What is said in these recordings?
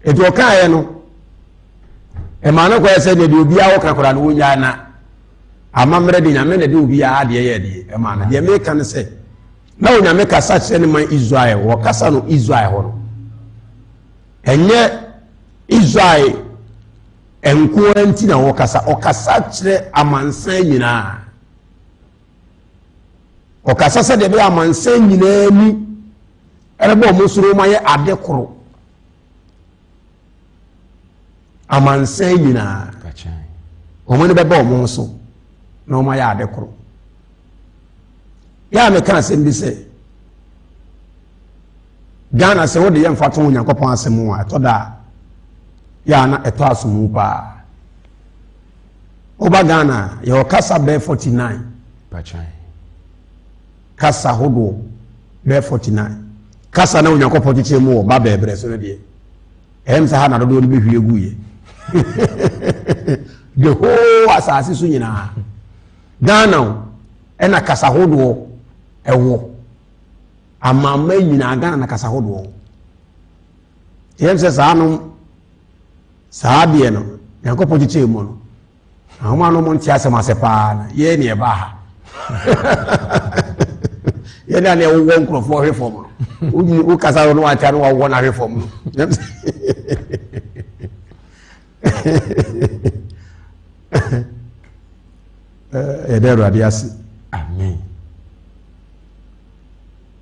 Enti ɔkaeɛ no, ɛmaa no kɔyɛ sɛ deɛ deɛ obiara wɔka koraa no wɔnyaa na amammerɛ de Nyame na de obiara adeɛ yɛ deɛ ɛmaa no. Deɛ meka no sɛ, na Onyame kasa kyerɛ ne man Israel, wɔkasa no Israel hɔ no. Ɛnyɛ Israel nkoa nti na wɔkasa, ɔkasa kyerɛ amansan nyinaa. Ɔkasa sɛdeɛ ɛbɛyɛ amansan nyinaa ni ɛbɛbɔ wɔn soro wɔn ayɛ ade koro. Amansan nyinaa wɔn ani bɛbɔ wɔn so na wɔn ayɛ ade koro. Yɛ a meka asɛm bi sɛ Ghana sɛ wode yɛ mfa to Onyankopɔn asɛm a ɛtɔ da a yɛ a na ɛtɔ asomu paa. Woba Ghana a yɛwɔ kasa bɛyɛ 49. Kasa hodoɔ bɛyɛ 49. Kasa na Onyankopɔn kyekyɛ mu wɔ Babel berɛ so no deɛ ɛyɛ sɛ ha na dodoɔ no bɛhwie guiɛ. The whole asase so nyinaa Ghana ɛna kasa hodoɔ ɛwɔ. Amanaman nyinaa Ghana na kasa hodoɔ wɔ. Yɛm sɛ saa nom saa deɛ no Nyankopɔn kyekyɛɛ mu no ahoma no mo nte asɛm ase paa na yɛ ne ɛbaa ha. Yɛ ne a ne ɛwowɔ nkurɔfoɔ hwe fam no wodi wokasa no wate ano wawɔ no ahwe fam no. Yɛda Awurade ase. Amen.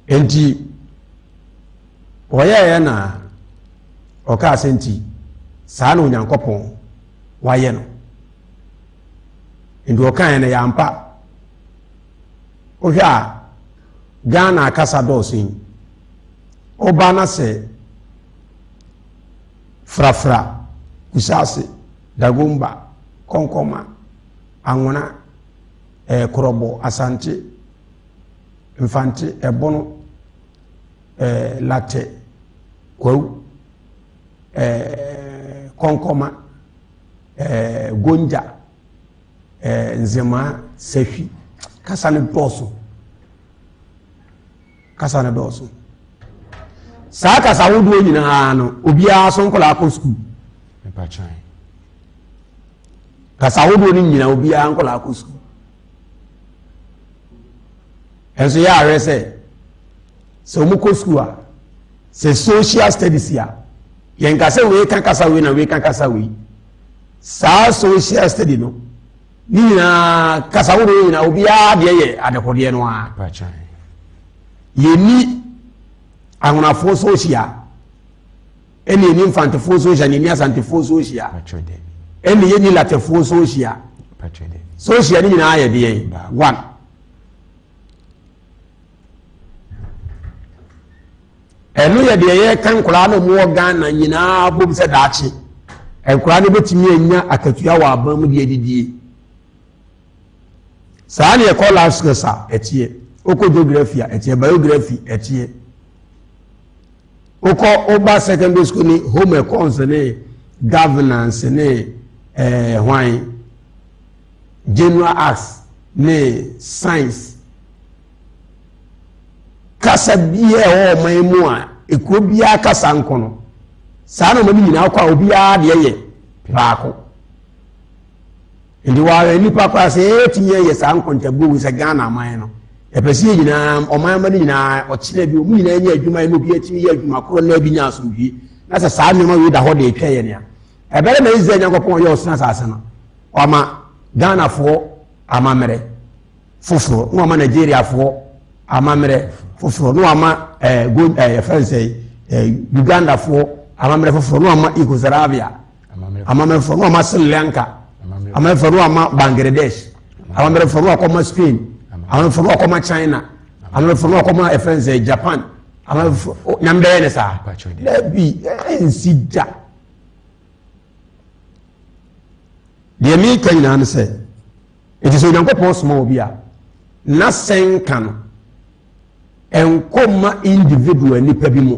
Enti ɔyɛeɛ na ɔkaa sɛ nti saa na Onyankopɔn wayɛ no. Nti ɔkaeɛ no yɛ ampa. Wohwɛ a Ghana akasa dɔɔso yi. Woba na sɛ Frafra, Kusase, Dagomba, Kɔnkɔma, Anwona, ɛɛ Korɔbɔ, Asante, Mfantse, Ɛbono, ɛɛ Latɛ, Kwawu, ɛɛ Kɔnkɔma, ɛɛ Gonja, ɛɛ Nzemaa, Sahwi. Kasa no dɔɔso. Kasa no dɔɔso. Saa kasa ahodoɔ nyinaa no, obiara so nkɔla akɔ sukuu. Kasa ahodoɔ no nyinaa obiara nkɔla akɔ sukuu. Ɛnso yɛ ahwɛ sɛ sɛ wɔn kɔ sukuu a sɛ social studies a yɛn kasa wei ka kasa wei na wei ka kasa wei saa social study no ne nyinaa kasa ahodoɔ nyinaa obiara deɛ yɛ adekodeɛ no ara yɛni ahonafoɔ social ɛna yɛni mfantefoɔ social na yɛni asantefoɔ social ɛna yɛni latɛfoɔ social social no nyinaa yɛ deɛ one ɛno yɛ deɛ yɛka nkwadaa no wɔ Ghana nyinaa bom sɛ daakye nkwadaa no bɛtumi anya akatua wɔ aban mu deɛ adidie saa ne ɛkɔ life skills a ɛteɛ wokɔ geography a ɛteɛ biography ɛteɛ Wokɔ woba secondary school ne home econs ne governance ne ɛɛ eh, hwan general arts ne science kasa biara ɛwɔ ɔman mu a ekuro biara kasa nko no saa na ɔman nyinaa kɔ a obiara deɛ yɛ baako Nti wɔayɛ nnipa koraa sɛ yɛtumi yɛ saa nkontabuo wei sɛ Ghana aman no yɛpɛ sɛ yɛ nyinaa ɔman ma no nyinaa ɔkyena bi ɔmu nyinaa nyɛ adwuma yɛ na obi atumi yɛ adwuma korɔ na bi nya asomdwie na sɛ saa nneɛma wei da hɔ de atwa yɛ nea ɛbɛrɛ na Israel Nyankopɔn ɔyɛ ɔsoro asase no ɔma Ghanafoɔ amammerɛ foforɔ na ɔma Nigeriafoɔ amammerɛ foforɔ na ɔma ɛɛ go ɛɛ yɛfrɛ no sɛ ɛɛ Ugandafoɔ amammerɛ foforɔ na ɔma Yugoslavia amammerɛfoɔ na ɔma Sri Lanka amammerɛfoɔ na ɔma Bangladesh amammerɛfoɔ na ɔkɔma Spain amammerɛfoɔ na ɔkɔma China amammerɛfoɔ na ɔkɔma ɛfɛn sɛ Japan amammerɛfoɔ nyame bɛyɛ ne saa dabi ɛnsi da deɛ meka nyinaa no sɛ ɛti sɛ Onyankopɔn soma obi a na sɛnka no ɛnkɔma individual nipa bi mu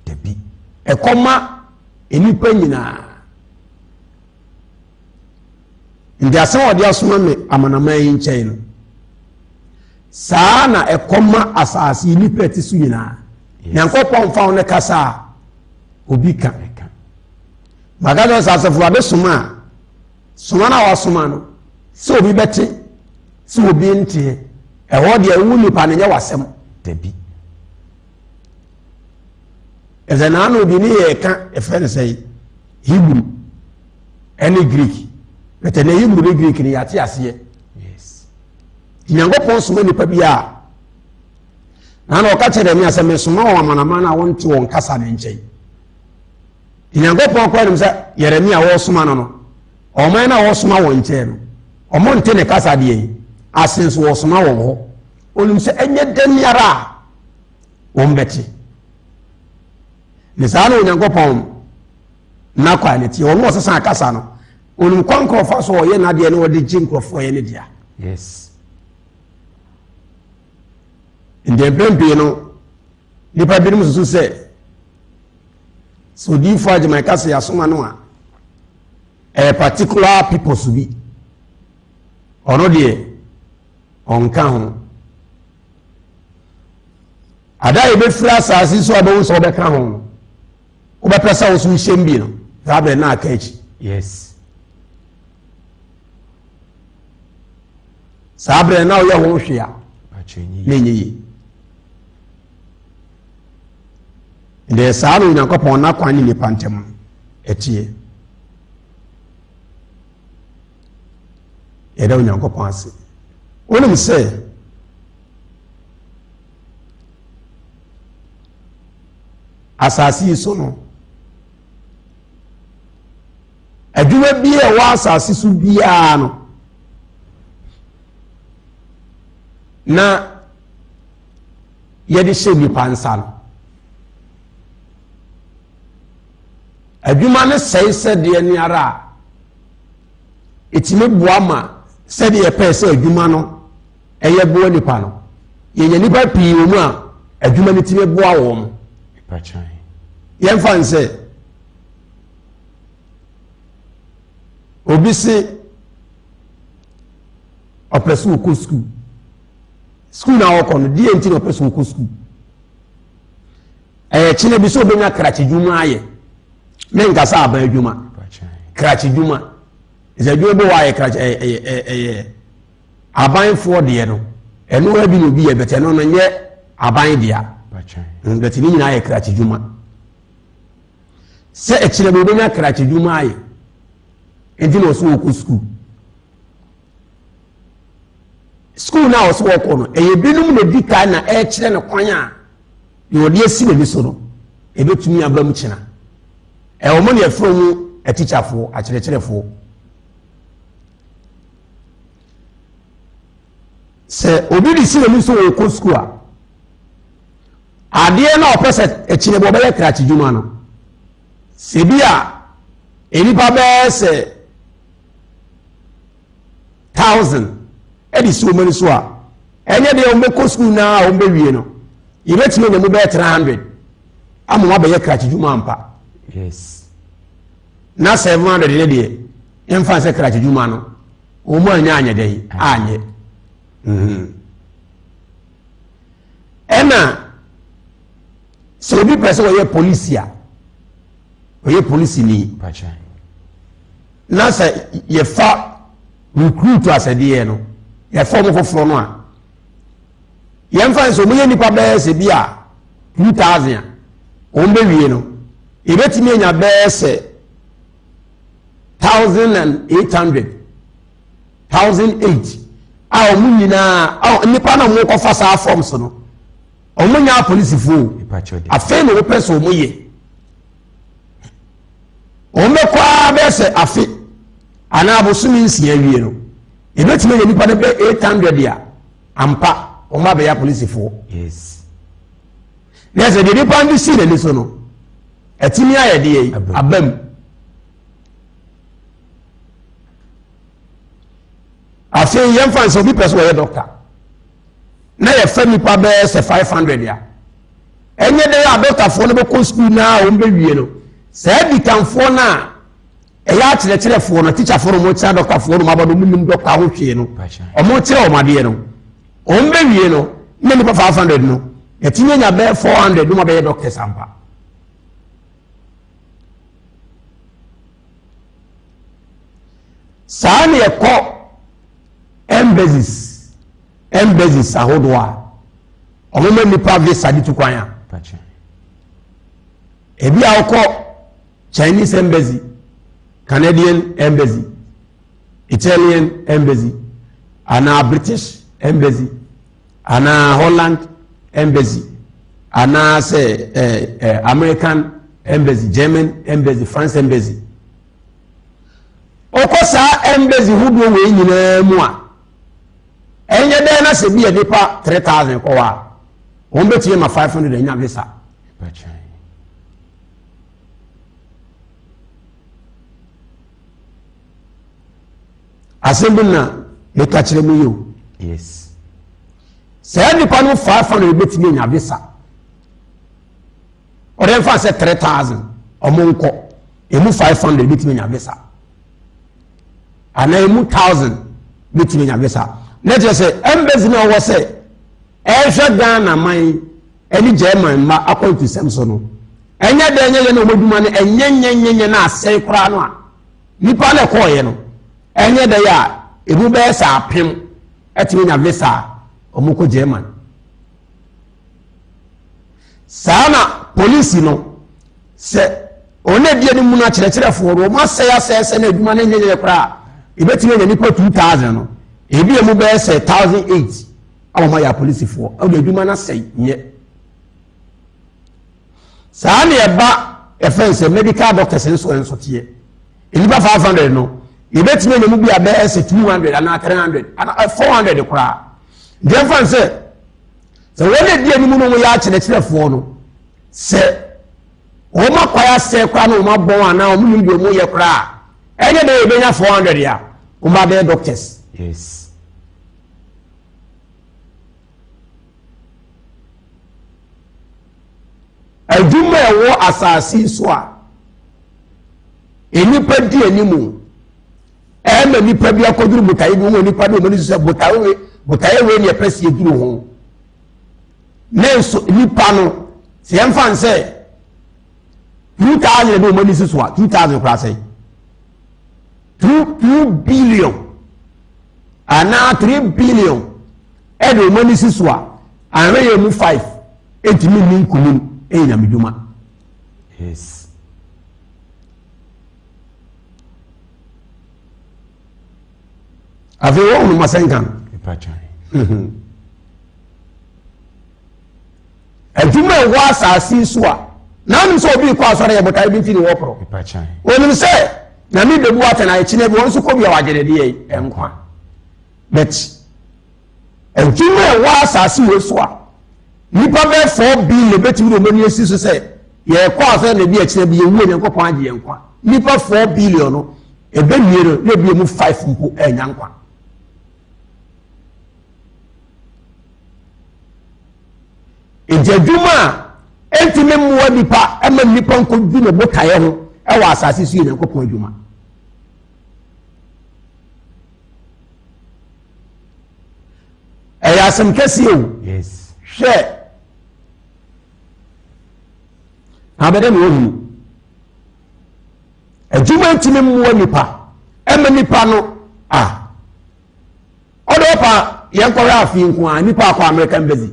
dabi ɛkɔma nnipa nyinaa nti asɛm a ɔde asoma me amanaman yi nkyɛn no saa na ɛkɔma asase yi nnipa ɛte so nyinaa. Nyankopɔn mfa wo ne kasa a. Obi ka. Maka kyerɛ sɛ asafo ade soma a, soma no a wasoma no, sɛ obi bɛte, sɛ obi nteɛ, ɛhɔ deɛ wo nipa no nyɛ w'asɛm. Dabi. Ɛsɛ naano obi ne yɛ ka ɛfrɛ no sɛ Hebrew ɛne Greek. Bɛtɛ ne Hebrew ne Greek no yɛate aseɛ. Yes. Nyankopɔn soma nipa bi a na na ɔka kyerɛ me sɛ mesoma wɔn amanaman a wɔnte wɔn kasa no nkyɛn. Nyankopɔn kɔ anim sɛ Yeremia wɔresoma no no, ɔman no a wɔresoma wɔn nkyɛn no, wɔn nte ne kasa deɛ yi ase nso wɔresoma wɔn hɔ. Onim sɛ ɛnyɛ dɛn ara a wɔn bɛte. Ne saa na Onyankopɔn n'akwan ne teɛ. Ɔno ɔsesa kasa no, onim kwan nkorɔfoɔ so ɔyɛ n'adeɛ na ɔde gye nkorɔfoɔ yɛ ne dea. Yes. Nti mpɛn pii no, nnipa binom susu sɛ sɛ odiyifoɔ Agyeman ka sɛ yɛasoma no a, ɛyɛ particular people so bi. Ɔno deɛ, ɔnka ho. Ada a yɛbɛfiri asase so a wobɛhu sɛ wobɛka ho no, wobɛpɛ sɛ wo so wohyɛm bi no, saa berɛ na aka akyi. Yes. Saa berɛ na woyɛ ho hwee a, na ɛnyɛ yie. Deɛ saa na Onyankopɔn n'akwan ne nnipa ntam ɛteɛ. Yɛda Onyankopɔn ase. Wonim sɛ asase yi so no, adwuma bi a ɛwɔ asase so biara no, na yɛde hyɛ nnipa nsa no. Adwuma no sɛe sɛdeɛ ne ara a, ɛtumi boa ma sɛdeɛ yɛpɛɛ sɛ adwuma no ɛyɛ boa nipa no. Yɛnya nipa pii wɔ mu a adwuma no tumi boa wɔn. Yɛmfa nsɛ obi se ɔpɛ sɛ ɔkɔ sukuu. Sukuu na ɔkɔ no, deɛ nti na ɔpɛ sɛ ɔkɔ sukuu? Ɛyɛ kyena bi sɛ ɔbɛnya krakye dwuma ayɛ. Menkasa aban adwuma, krakye dwuma. Sɛ adwuma bi wɔ ayɛ krakye ɛyɛ ɛyɛ ɛyɛ abanfoɔ deɛ no, ɛno ara bi na obi yɛ bɛtɛ no no nyɛ aban dea. Bɛtɛ ne nyinaa yɛ krakye dwuma. Sɛ ɛkyerɛ bi ɔbɛnya krakye dwuma ayɛ, nti na ɔsɛ ɔkɔ sukuu. Sukuu no a ɔsɛ wɔkɔ no, ɛyɛ binom na di kan na ɛrekyerɛ no kwan a deɛ ɔde asi n'ani so no, ɛbɛtumi aba mu kyena. Ɛwɔ mo na yɛfrɛ mu atikyafoɔ, akyerɛkyerɛfoɔ. Sɛ obi de si n'ani so wɔkɔ sukuu a, adeɛ no a ɔpɛ sɛ ɛkyerɛ bi ɔbɛyɛ krakye dwuma no, sɛ bi a nnipa bɛyɛ sɛ 1000 de si wɔn ani so a, ɛnyɛ deɛ wɔbɛkɔ sukuu naa a wɔbɛwie no, yɛbɛtumi anya mu bɛyɛ 300 ama wɔn abɛyɛ krakye dwuma ampa. Yes. Na 700 ne deɛ, yɛmfa sɛ krakye dwuma no, wɔn anyɛ anyɛ dɛn anyɛ. Mhm. Ɛna sɛ obi pɛ sɛ ɔyɛ polisi a, ɔyɛ polisini. Na sɛ yɛfa recruit asɛdeɛ no, yɛfa wɔn foforɔ no a, yɛmfa sɛ wɔyɛ nnipa bɛyɛ sɛ bi a 2000 a, wɔn bɛwie no, yɛbɛtumi anya bɛyɛ sɛ 1800, 1008 a wɔn nyinaa, a nnipa na wɔn kɔfa saa forms no, wɔn nyɛ apolisifoɔ, afei na wɔpɛ sɛ wɔn yɛ. Wɔn bɛkɔ ara bɛyɛ sɛ afe anaa abosome nsia wie no, ebetumi anya nipa no bɛ 800 a ampa wɔn abɛyɛ apolisifoɔ. Yes. Na sɛ deɛ nipa no si n'ani so no, ɛtumi ayɛ deɛ yi aba mu. Afei yɛmfa nsɛ obi pɛ sɛ ɔyɛ dɔkta na yɛfa nipa bɛyɛ sɛ 500 a ɛnyɛ dɛ a dɔktafoɔ no bɛkɔ sukuu na a wɔbɛwie no, saa adikanfoɔ no a ɛyɛ akyerɛkyerɛfoɔ no, tikyafoɔ no, wɔkyerɛ dɔktafoɔ no, aba no wɔn nim dɔkta ho hwee no, wɔkyerɛ wɔn adeɛ no, wɔn bɛwie no, na nipa 500 no, yɛtumi anya bɛyɛ 400 no ma bɛyɛ dɔktas ampa. Saa na ɛkɔ embassies embassies ahodoɔ a wɔma nnipa visa de tu kwan a. Ebi a wokɔ Chinese embassy, Canadian embassy, Italian embassy, anaa British embassy, anaa Holland embassy, anaasɛ eh, eh, American embassy, German embassy, France embassy. Wokɔ saa embassy hodoɔ wei nyinaa mu a, ɛnyɛ dɛn na sɛ bi yɛ nipa 3000 kɔ hɔ a, wɔn bɛtumi ma 500 anya visa. Asɛm bi na meka kyerɛ mu yi o. Yes. Saa nipa no 500 bɛtumi anya visa. Ɔde nfa sɛ 3000 ɔmo nkɔ emu 500 bɛtumi anya visa. Anaa emu 1000 bɛtumi anya visa. Na kyerɛ sɛ embassy na ɔwɔ sɛ ɛhwɛ Ghana man ɛne German mma akwantusɛm so no ɛnyɛ dɛ nyɛ yɛ na wɔn adwuma no ɛnyɛ nyɛ nyɛ nyɛ na asɛe koraa no a nipa na ɛkɔɔyɛ no ɛnyɛ dɛ yɛ a emu bɛyɛ sɛ apem ɛtumi nya visa a wɔn kɔ German saa na polisi no sɛ wɔn adi anim no akyerɛkyerɛfoɔ no wɔn asɛe asɛe sɛ na adwuma no nyɛ nyɛ koraa ebɛtumi anya nipa 2000 no ebi emu bɛyɛ sɛ 1008 a wɔn ayɛ apolisifoɔ ɛwɔ adwuma no asɛe nyɛ saa na ɛba ɛfɛn sɛ medical doctors nso nso teɛ nnipa 500 no yɛbɛtumi anya mu bi a bɛyɛ sɛ 200 anaa 300 anaa 400 koraa deɛ mfa sɛ sɛ wɔn a ɛdi anim no wɔyɛ akyerɛkyerɛfoɔ no sɛ wɔn akwae asɛe koraa na wɔn abɔn anaa wɔn nim deɛ wɔn yɛ koraa ɛnyɛ dɛ yɛbɛnya 400 a wɔn ba bɛyɛ doctors. Yes. Adwuma a ɛwɔ asase yi so a nnipa di anim ɛma nnipa bi akɔduru botaeɛ bi wɔn nnipa de wɔn ani so sɛ botaeɛ wei botaeɛ wei na ɛpɛ si eduru ho ne nso nnipa no sɛ yɛn fa nsɛ 2000 de wɔn ani so a 2000 koraa sɛ 2 billion anaa 3 billion ɛde wɔn ani si so a ahwɛ yɛn mu 5 etumi nni nkunim ɛyɛ nyamedwuma. Yes. Afei wɔn wɔn asɛnka no. Adwuma ɛwɔ asase so a nanom sɛ obi kɔ asɔre yɛ botae bi nti ne wɔkorɔ. Onim sɛ nyame bɛbu atɛn a ɛkyinɛ bi wɔn nso kɔ bi a wagyere deɛ nkwa. But adwuma ɛwɔ asase wei so a nipa bɛɛ 4 billion bɛtumi de wɔn ani asi so sɛ yɛkɔ asɔre na ebi ɛkyinɛ bi yɛwu Onyankopɔn agye yɛn nkwa. Nipa 4 billion no ɛbɛwie no na ebi emu 5 mpo ɛnya nkwa. Nti adwuma a ɛntumi mmoa nipa ɛma nipa nkɔdu ne botaeɛ ho ɛwɔ asase so yɛ Nyankopɔn adwuma. Ɛyɛ asɛm kɛseɛ o. Yes. Hwɛ abɛdɛ na ohunu adwuma ntumi mmoa nipa ɛma nipa no a ɔdɔ pa yɛn kɔhwɛ afi nko a nipa akɔ American embassy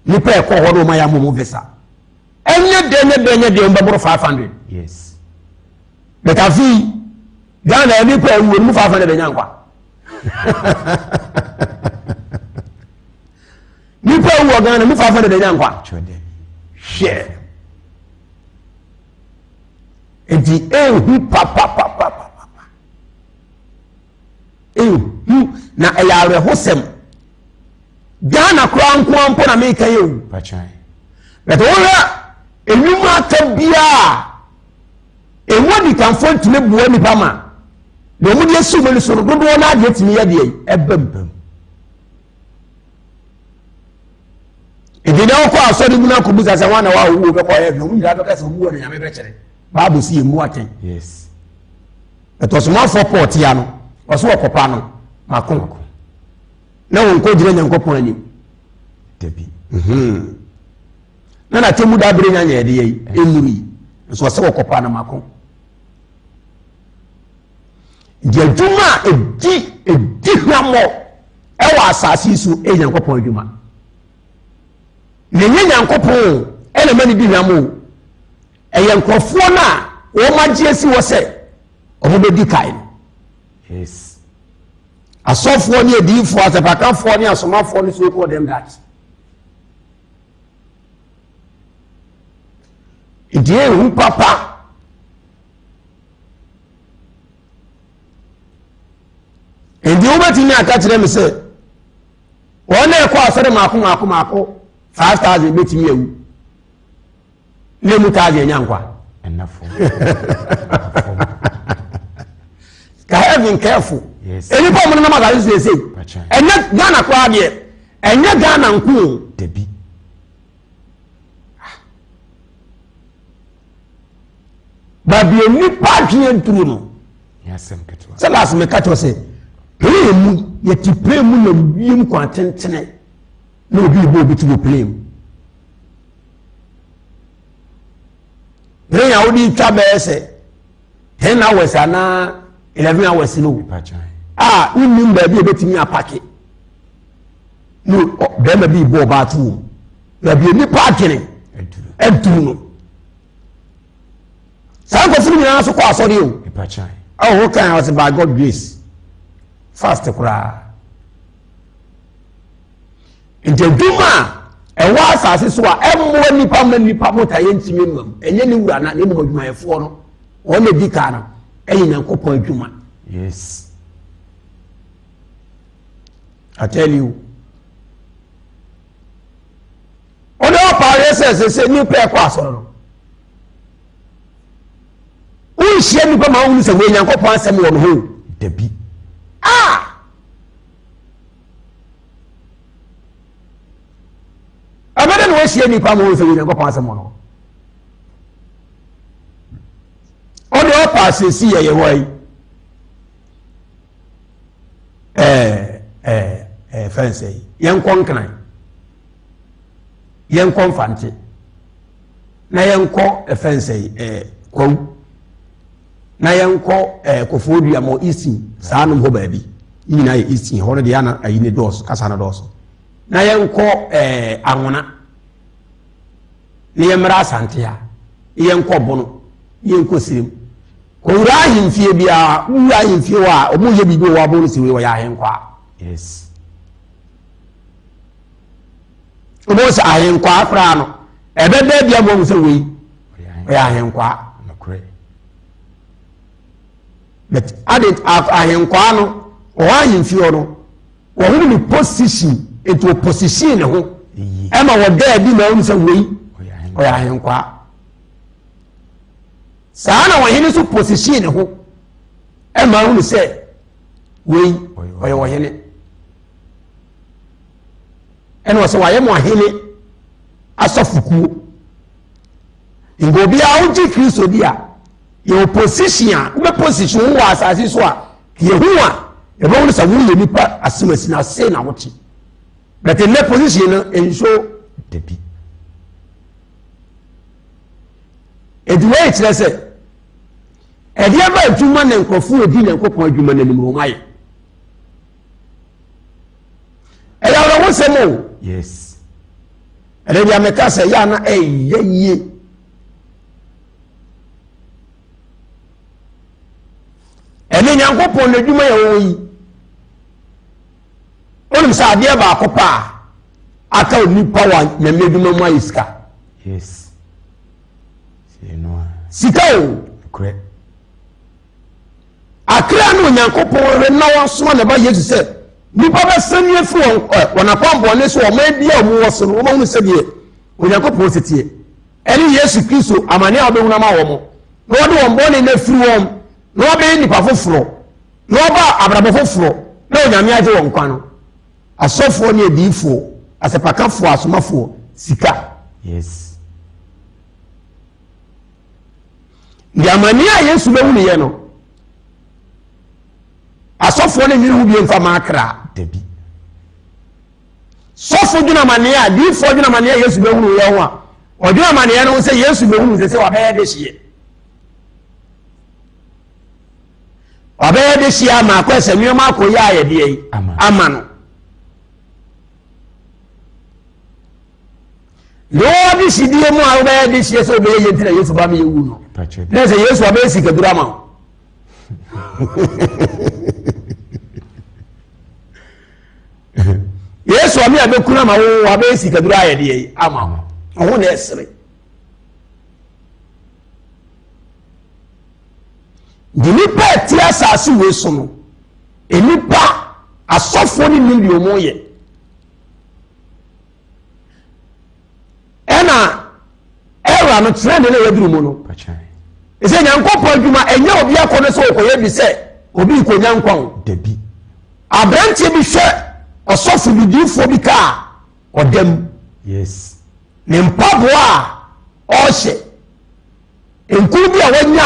nipa ɛkɔ hɔ na wɔn ayɛ amomo visa ɛnyɛ dɛ nyɛ dɛ nyɛ dɛ wɔn bɛboro 500. Yes. But afi Ghana nipa ewu wɔn mu 500 nya nkwa nipa ewu wɔ Ghana mu 500 nya nkwa hwɛ nti ehu papapapapa ehu na ɛyɛ awerɛhosɛm Ghana koraa nko mpo na meka yɛ o but wɔhwɛ enwuma aka biara emu adikanfoɔ ntumi boa nipa ma deɛ wɔn de asi wɔn ani so no dodoɔ naa deɛ tumi yɛ deɛ ɛba mu nti deɛ wɔkɔ asɔre mu no akɔbusa sɛ wɔn na wɔawo bɛkɔ ɛyɛ wɔn nyinaa bɛka sɛ wɔn wɔ no nyame bɛkyerɛ baabu si emu atɛn. Yes. Ɛtɔsomafoɔ Paul tia no ɔso ɔkɔpa no mako na wɔn nkɔ gyina Nyankopɔn anim. Dabi. Na n'atɛmu da abere nya nyɛ ɛdeɛ yi nnuru yi nso ɔsɛ wɔkɔpa no mako. Nti adwuma a ɛdi ɛdi hwammɔ ɛwɔ asase yi so ɛyɛ Nyankopɔn adwuma. Na ɛnyɛ Nyankopɔn ɛna ma ne di hwammɔ o. Ɛyɛ nkurɔfoɔ no a wɔn agye asi hɔ sɛ wɔn bɛdi kan no. Yes. Asɔfoɔ ne adiyifoɔ, asɛpakafoɔ ne asomafoɔ no so call them that. Nti ehu papa. Nti wobɛtumi aka kyerɛ me sɛ wɔn na ɛkɔ asɔre mako mako mako 5000 bɛtumi awu na emu thousand anya nkwa. Ka heaven careful. Nnipa ɔmo nenam asase so ese. Ɛnyɛ Ghana koraa deɛ. Ɛnyɛ Ghana nko o. Dabi. Baabi a nnipa adwene duru no. Sɛ last meka kyerɛ sɛ plane mu yɛte plane mu nam wiem kwan tentene na obi bɔ obi ti wɔ plane mu. Plane a wode twa bɛyɛ sɛ 10 hours anaa 11 hours no a wonnim baabi a ɛbɛtumi apake ne bɛrima bi bɔ ɔbaa to wom baabi a nnipa adwene aduru no saa nkurɔfo no nyinaa nso kɔ asɔre o ɛwɔ kan a ɔsɛ by God grace fast koraa Nti adwuma a ɛwɔ asase so a ɛmmoa nnipa ma nnipa botaeɛ ntumi mma mu, ɛnyɛ ne wura na na mmom adwumayɛfoɔ no, wɔn na ɛdi kan no, ɛyɛ Nyankopɔn adwuma. Yes. I tell you. Ɔde ɔpaayɛ sɛ sɛ sɛ nnipa ɛkɔ asɔre no. Wonhyia nnipa ma wohunu sɛ wɔyɛ Nyankopɔn asɛm wɔ no ho. Dabi. Ah! Ɛbɛdɛ na wɔahyia nnipa ma wɔn sɛ Onyankopɔn asɛm wɔ no. Ɔde ɔpa asɛsi yɛ yɛ hɔ yi. Ɛɛ ɛɛ ɛɛ fɛn sɛ yi yɛnkɔ nkran yɛnkɔ mfante na yɛnkɔ ɛfɛn sɛ yi ɛɛ kwawu. Na yɛnkɔ ɛɛ eh, Kofoɔ Dua mɔ Eastern saa nom hɔ baabi. Ne nyinaa yɛ Eastern hɔ no deɛ ana ayi ne dɔɔso kasa no dɔɔso. Na yɛnkɔ ɛɛ eh, Anwona. Na yɛmmra Asante ha. Na yɛnkɔ Bono. Na yɛnkɔ Sirim. Kɔwura ahemfie biara, wura ahemfie hɔ a, wɔn yɛ biribi wɔ abɔ no si wei wɔyɛ ahenkwaa. Yes. Wobɛhu sɛ ahenkwaa koraa no, ɛbɛda adi ama wɔn sɛ wei ɔyɛ ahenkwaa. But ade ahenkwaa no, ɔwɔ ahemfie hɔ no, wɔhunu ne position, nti ɔposition ne ho ɛma wɔda adi ma wɔn sɛ wei ɔyɛ ahenkwaa. Saa na ɔhene nso position ne ho ɛma wɔn sɛ wei ɔyɛ ɔhene. Ɛna ɔsɛ wayɛ mo ahene asɔfokuo. Nka obiara wogye Kristo di a, yɛwɔ position a wobɛ position wo wɔ asase so a, yɛhu a yɛbɛhu sɛ woyɛ nipa asemasi na ase na wote. But nnɛ position no nso dabi. Enti wei kyerɛ sɛ ɛdeɛ ba adwuma na nkurɔfoɔ edi Nyankopɔn adwuma no anim wɔn ayɛ. Ɛyɛ awerɛhosɛm o. Yes. Ɛnɛ deɛ meka sɛ yɛ ana ɛyɛ yie. Ɛne Nyankopɔn n'adwuma yɛ wɔwɔ yi. Wonim sɛ adeɛ baako pa a aka onipa wɔ nyame adwuma mu ayɛ sika. Yes. Sika o. Korɛ. Akra ne Onyankopɔn hwɛ na wasoma ne ba Yesu sɛ nnipa bɛsane afiri wɔn ɛ wɔn akwammɔne so ɔman bi a wɔwɔ so no wɔbɛhunu sɛdeɛ Onyankopɔn si teɛ ɛne Yesu Kristo amane a wɔbɛhunu ama wɔn na wɔde wɔn bɔne no afiri wɔn na wɔabɛyɛ nnipa foforɔ na wɔaba abrabɔ foforɔ na Onyame agye wɔn nkwa no asɔfoɔ ne adiyifoɔ asɛpakafoɔ asomafoɔ sika. Yes. Nti amanneɛ a Yesu bɛhunuiɛ no, asɔfoɔ no nwene ho bio mfa ma akra. Dabi. Sɔfo dwene amanneɛ a, diifoɔ dwene amanneɛ a Yesu bɛhunuiɛ ho a, ɔdwene amanneɛ no ho sɛ Yesu bɛhunu sɛ sɛ wabɛyɛ dehyeɛ. Wabɛyɛ de hyia ama akɔ sɛ nneɛma akɔ yɛ ayɛdeɛ yi ama no. Deɛ wɔwɔ de hyidie mu a wobɛyɛ de hyia sɛ wobɛyɛ yɛ nti na Yesu ba mi yɛ wu no. Na sɛ Yesu abɛyɛ sikaduro ama wo. Yesu ame abɛkunu ama wo wabɛyɛ sikaduro ayɛdeɛ yi ama wo. Ɔho na ɛsere. Nti nnipa a ɛte asase wei so no, nnipa asɔfoɔ no nim deɛ wɔn yɛ. Ɛna ɛwura no kyerɛ ne na yɛduru mu no. Ɛsɛ Nyankopɔn adwuma ɛnyɛ obi akɔ no sɛ ɔkɔyɛ bi sɛ obi nkɔnya nkwa o. Dabi. Aberanteɛ bi hwɛ ɔsɔfo bi diifoɔ bi kaa ɔda mu. Yes. Ne mpaboa a ɔhyɛ Nkuo bi a wanya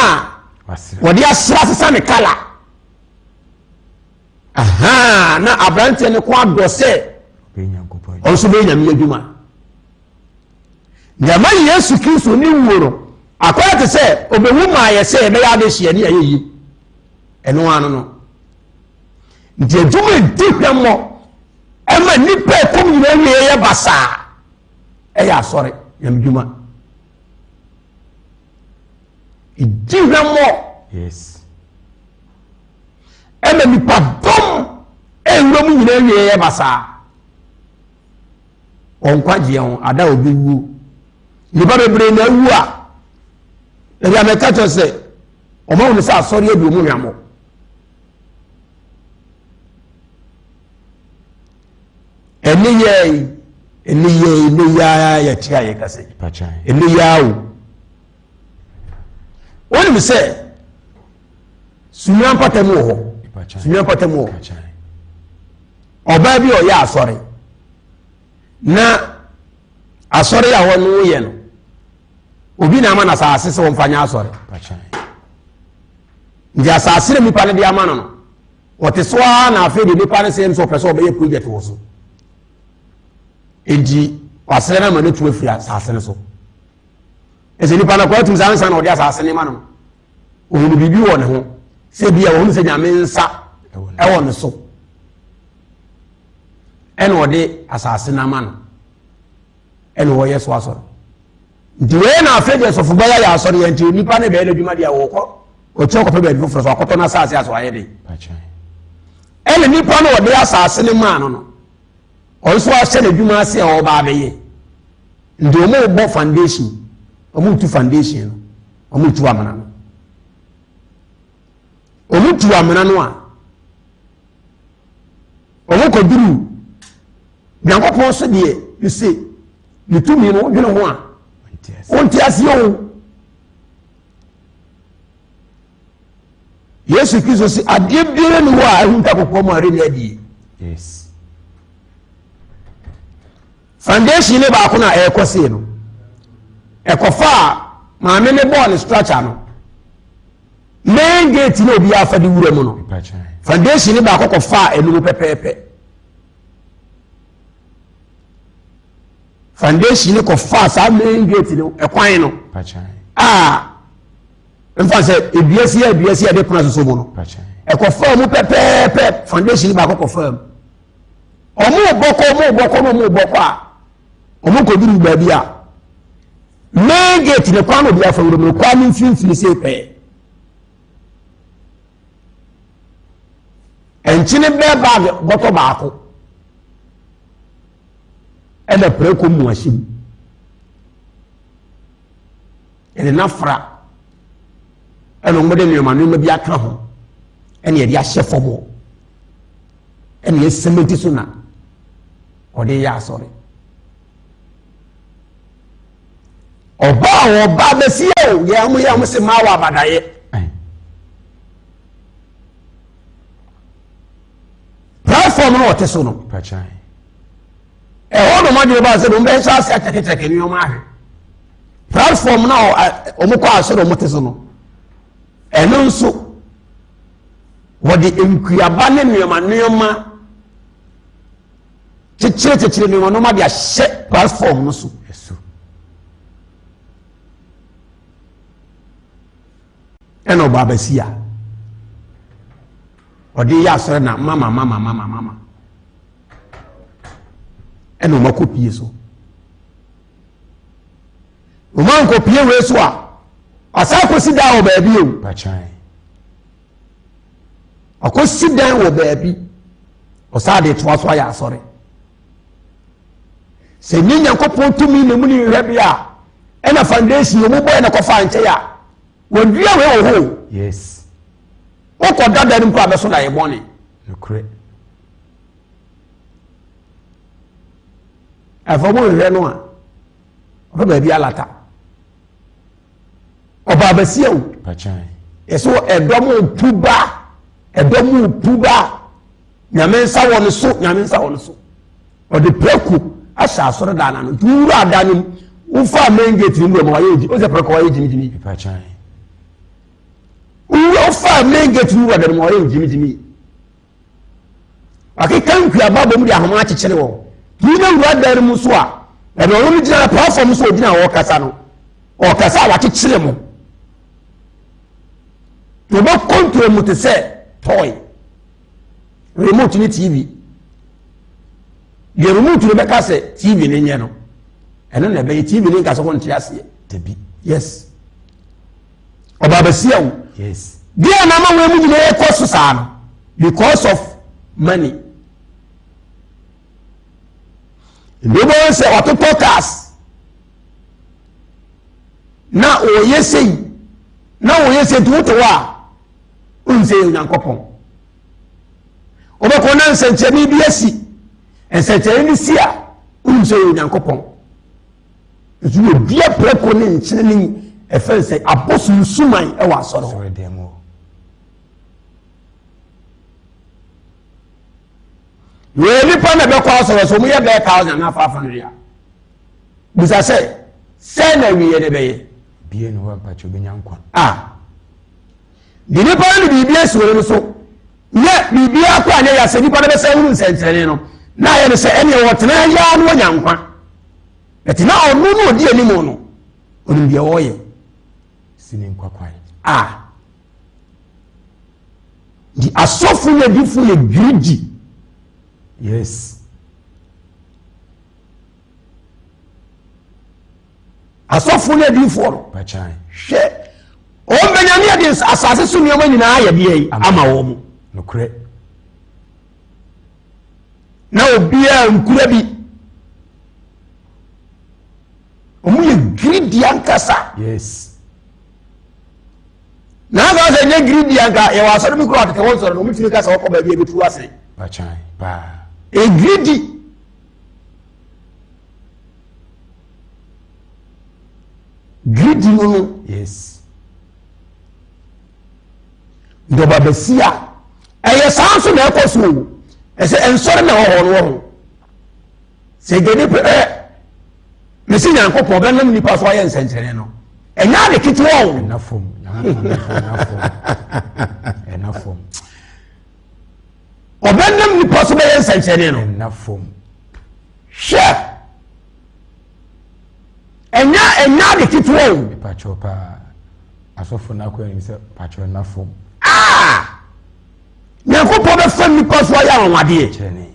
a wɔde asra sesa ne kala. Ahaa na aberanteɛ no ko adɔ sɛ ɔnso bɛyɛ nyame adwuma. Nea ma Yesu Kristo ne wuo no akɔyɛ te sɛ ɔbɛwu maa yɛ sɛ yɛbɛyɛ adehyeɛ ne ayɛ yie. Ɛno ano no. Nti adwuma ɛdi hwammɔ ɛma nnipa ɛkɔm nyinaa wie yɛ basaa ɛyɛ asɔre nyamedwuma. Ɛdi hwammɔ. Yes. Ɛna nipa dɔm ɛwura mu nyinaa wie yɛ basaa. Wɔn nkwagyeɛ ho ada obi wuo. Nipa bebree na awu a ɛdi amɛka kyerɛ sɛ wɔn ahunu sɛ asɔre adi wɔn hwammɔ. Ɛne yɛ yi, ɛne yɛ yi, ɛne yɛ a yɛte a yɛka sɛ, ɛne yɛ a o. Wonim sɛ sunua mpata mu wɔ hɔ, sunua mpata mu wɔ hɔ. Ɔbaa bi a ɔyɛ asɔre na asɔre a wɔn yɛ no, obi na ama no asase sɛ wɔmfa nyɛ asɔre. Nti asase na nipa no de ama no no. Ɔte so ara na afei de nipa no sɛ nso ɔpɛ sɛ ɔbɛyɛ project wɔ so. Enti wasrɛ no ama no tu afiri asase no so. Ɛsɛ nipa no kɔ atum saa nsa na ɔde asase no ma no. Ohunu biribi wɔ ne ho sɛ bi a ohunu sɛ nyame nsa ɛwɔ ne so. Ɛna ɔde asase no ama no. Ɛna ɔyɛ so asɔre. Nti wei na afei deɛ sɔfo bɛyɛ yɛ asɔre yɛ nti nipa no bɛyɛ n'adwuma deɛ wɔkɔ ɔkyɛ kɔpɛ baabi foforɔ so akɔtɔ n'asase aso ayɛ den. Ɛna nipa no ɔde asase no maa no no ɔno nso ahyɛ n'adwuma ase a ɔba abɛyɛ. Nti wɔn bɔ foundation, wɔn tu foundation no, wɔn tu amena no. Wɔn tu amena no a, wɔn kɔduru Nyankopɔn so deɛ you see ne tumi no wodwene ho a wonte aseɛ o. Yesu Kristo si adeɛ biara ni hɔ a ahunta kɔkɔɔ mu a ɛrenni adie. Yes. Foundation ne baako na ɛrekɔ sei no ɛkɔfa a maame ne bɔɔ ne structure no main gate na obi afa de wura mu no foundation ne baako kɔfa a ɛnum pɛpɛɛpɛ. Foundation no kɔfaa saa main gate no ɛkwan no a nfa sɛ edua si edua si ɛde pono asoso mu no ɛkɔfaa mu pɛpɛɛpɛ foundation no baako kɔfaa mu wɔn bɔkɔ wɔn bɔkɔ na wɔn bɔkɔ a wɔn kɔduru baabi a main gate no kwan na obi afa wura mu no kwan no mfimfini sɛ pɛɛ. Nkyene bɛɛ bag bɔtɔ baako ɛna prɛko mu ahyɛ mu. Yɛde n'afra ɛna wɔde nneɛma nneɛma bi aka ho ɛna yɛde ahyɛ fam hɔ ɛna yɛsɛmɛnti so na ɔde yɛ asɔre. Ɔbaa a ɔbaa bɛsi yɛ o yɛ wɔn yɛ wɔn sɛ maa wɔ abadaeɛ. Platform no ɔte so no. Ɛhɔ nom adwene baa sɛ wɔn bɛhyɛ ase akyɛkekyɛke nneɛma ahwɛ. Platform no a wɔn kɔ asɔre wɔn te so no ɛno nso wɔde nkuaba ne nneɛma nneɛma. Kyekyere kyekyere nneɛma nneɛma de ahyɛ platform no so. Ɛna ɔba abɛsi a. Ɔde yɛ asɔre na mama mama mama mama. Ɛna wɔn akɔ pie so. Wɔn ankɔ pie wei so a, ɔsan akɔsi dan wɔ baabi o. Ɔkɔsi dan wɔ baabi. Ɔsan de toa so ayɛ asɔre. Sɛ nye Nyankopɔn tumi na mu ne nhwɛ bi a, ɛna foundation wɔn bɔ ɛna kɔfa nkyɛn a, wɔdua wei wɔ hɔ o. Yes. Wokɔ dada no mpo a bɛso na yɛ bɔne. Nokorɛ. Ɛfɔ mo nhwɛ no a, ɔpɛ baabi alata. Ɔba abasia o. Ɛso ɛdɔm pu ba, ɛdɔm pu ba. Nyame nsa wɔ ne so, nyame nsa wɔ ne so. Ɔde prɛko ahyɛ asɔre dan n'ano. Nti wowura adan no mu, wofa main gate no mu ma wayɛ ogyi. Ɔsɛ prɛko wayɛ gyimigyimi. Wowura wofa main gate no wura dan mu ma wayɛ gyimigyimi. Wakeka nkuaba bom de ahoma akyekyere wɔn. Tumi na wura dan no mu so a, ɛna ɔno no gyina platform so ogyina hɔ ɔkasa no. Ɔkasa a wakyekyere mo. Wɔbɛ control mu te sɛ toy. Remote ne TV. Deɛ remote no bɛka sɛ TV no nyɛ no, ɛno na ɛbɛyɛ TV no nka sɛ wɔnte aseɛ. Dabi. Yes. Ɔbaa bɛsia o. Yes. Deɛ na ama wɔn mu nyinaa kɔ so saa no because of money. Ndobɔ sɛ ɔtotɔ cars na ɔyɛ sei na ɔyɛ sei nti wote hɔ a wonsɛ yɛ Onyankopɔn. Wobɛkɔ na nsɛnkyerɛnne bi asi nsɛnkyerɛnne no si a wonim sɛ yɛ Onyankopɔn. Nso wɔdua prɛko ne nkyene ne ɛfɛn sɛ abosom suman wɔ asɔre hɔ. Wei nipa na ɛbɛkɔ asɔre so wɔyɛ bɛyɛ thousand anaa 500 a bisa sɛ sɛ na awieɛ no bɛyɛ. Bie ne hɔ mpakyɛ obɛnya nkwa. A de nipa no de biribi asi wɔn so yɛ biribi akɔ anyɛ yɛ sɛ nipa no bɛsɛ hunu nsɛnkyerɛnne no na ayɛ no sɛ ɛneɛ wɔtena yɛ no wɔnya nkwa. Ɛte na ɔno na ɔdi anim no, ɔnim deɛ ɔreyɛ. Si ne nkwa kwan. A. Nti asɔfo ne adifo yɛ greedy. Yes. Asɔfo ne adifoɔ no. Pakyan. Hwɛ. Wɔn bɛ nyame de asase so nneɛma nyinaa yɛ deɛ yi ama wɔn. Nokorɛ. Na obiara nkura bi. Wɔn yɛ greedy ankasa. Yes. Na aka sɛ nyɛ greedy anka yɛwɔ asɔre bi kura ɔtete wɔn sɔrɔ na wɔn tumi kasa wɔkɔ baabi a ebetu ase. Pakyan paa. E greedy. Greedy no no. Yes. Ndɔba bɛsi a ɛyɛ saa nso na ɛkɔ so o. Ɛsɛ nsɔre na ɛwɔ hɔ no wɔ ho. Sɛ gye nipa ɛ mesi Nyankopɔn bɛnam nipa so ayɛ nsɛnkyerɛnne no ɛnyɛ ade ketewa o. Ɛna fam Nyankopɔn ɛna fam ɛna fam. Ɔbɛnam nipa so bɛyɛ nsɛnkyerɛnne no. Ɛna fam. Hwɛ ɛnyɛ ɛnyɛ ade ketewa o. Mepakyɛw paa asɔfo no akɔ anim sɛ pakyɛw ɛna fam. Aa Nyankopɔn bɛfa nipa so ayɛ anwanwadeɛ. Kyerɛnne.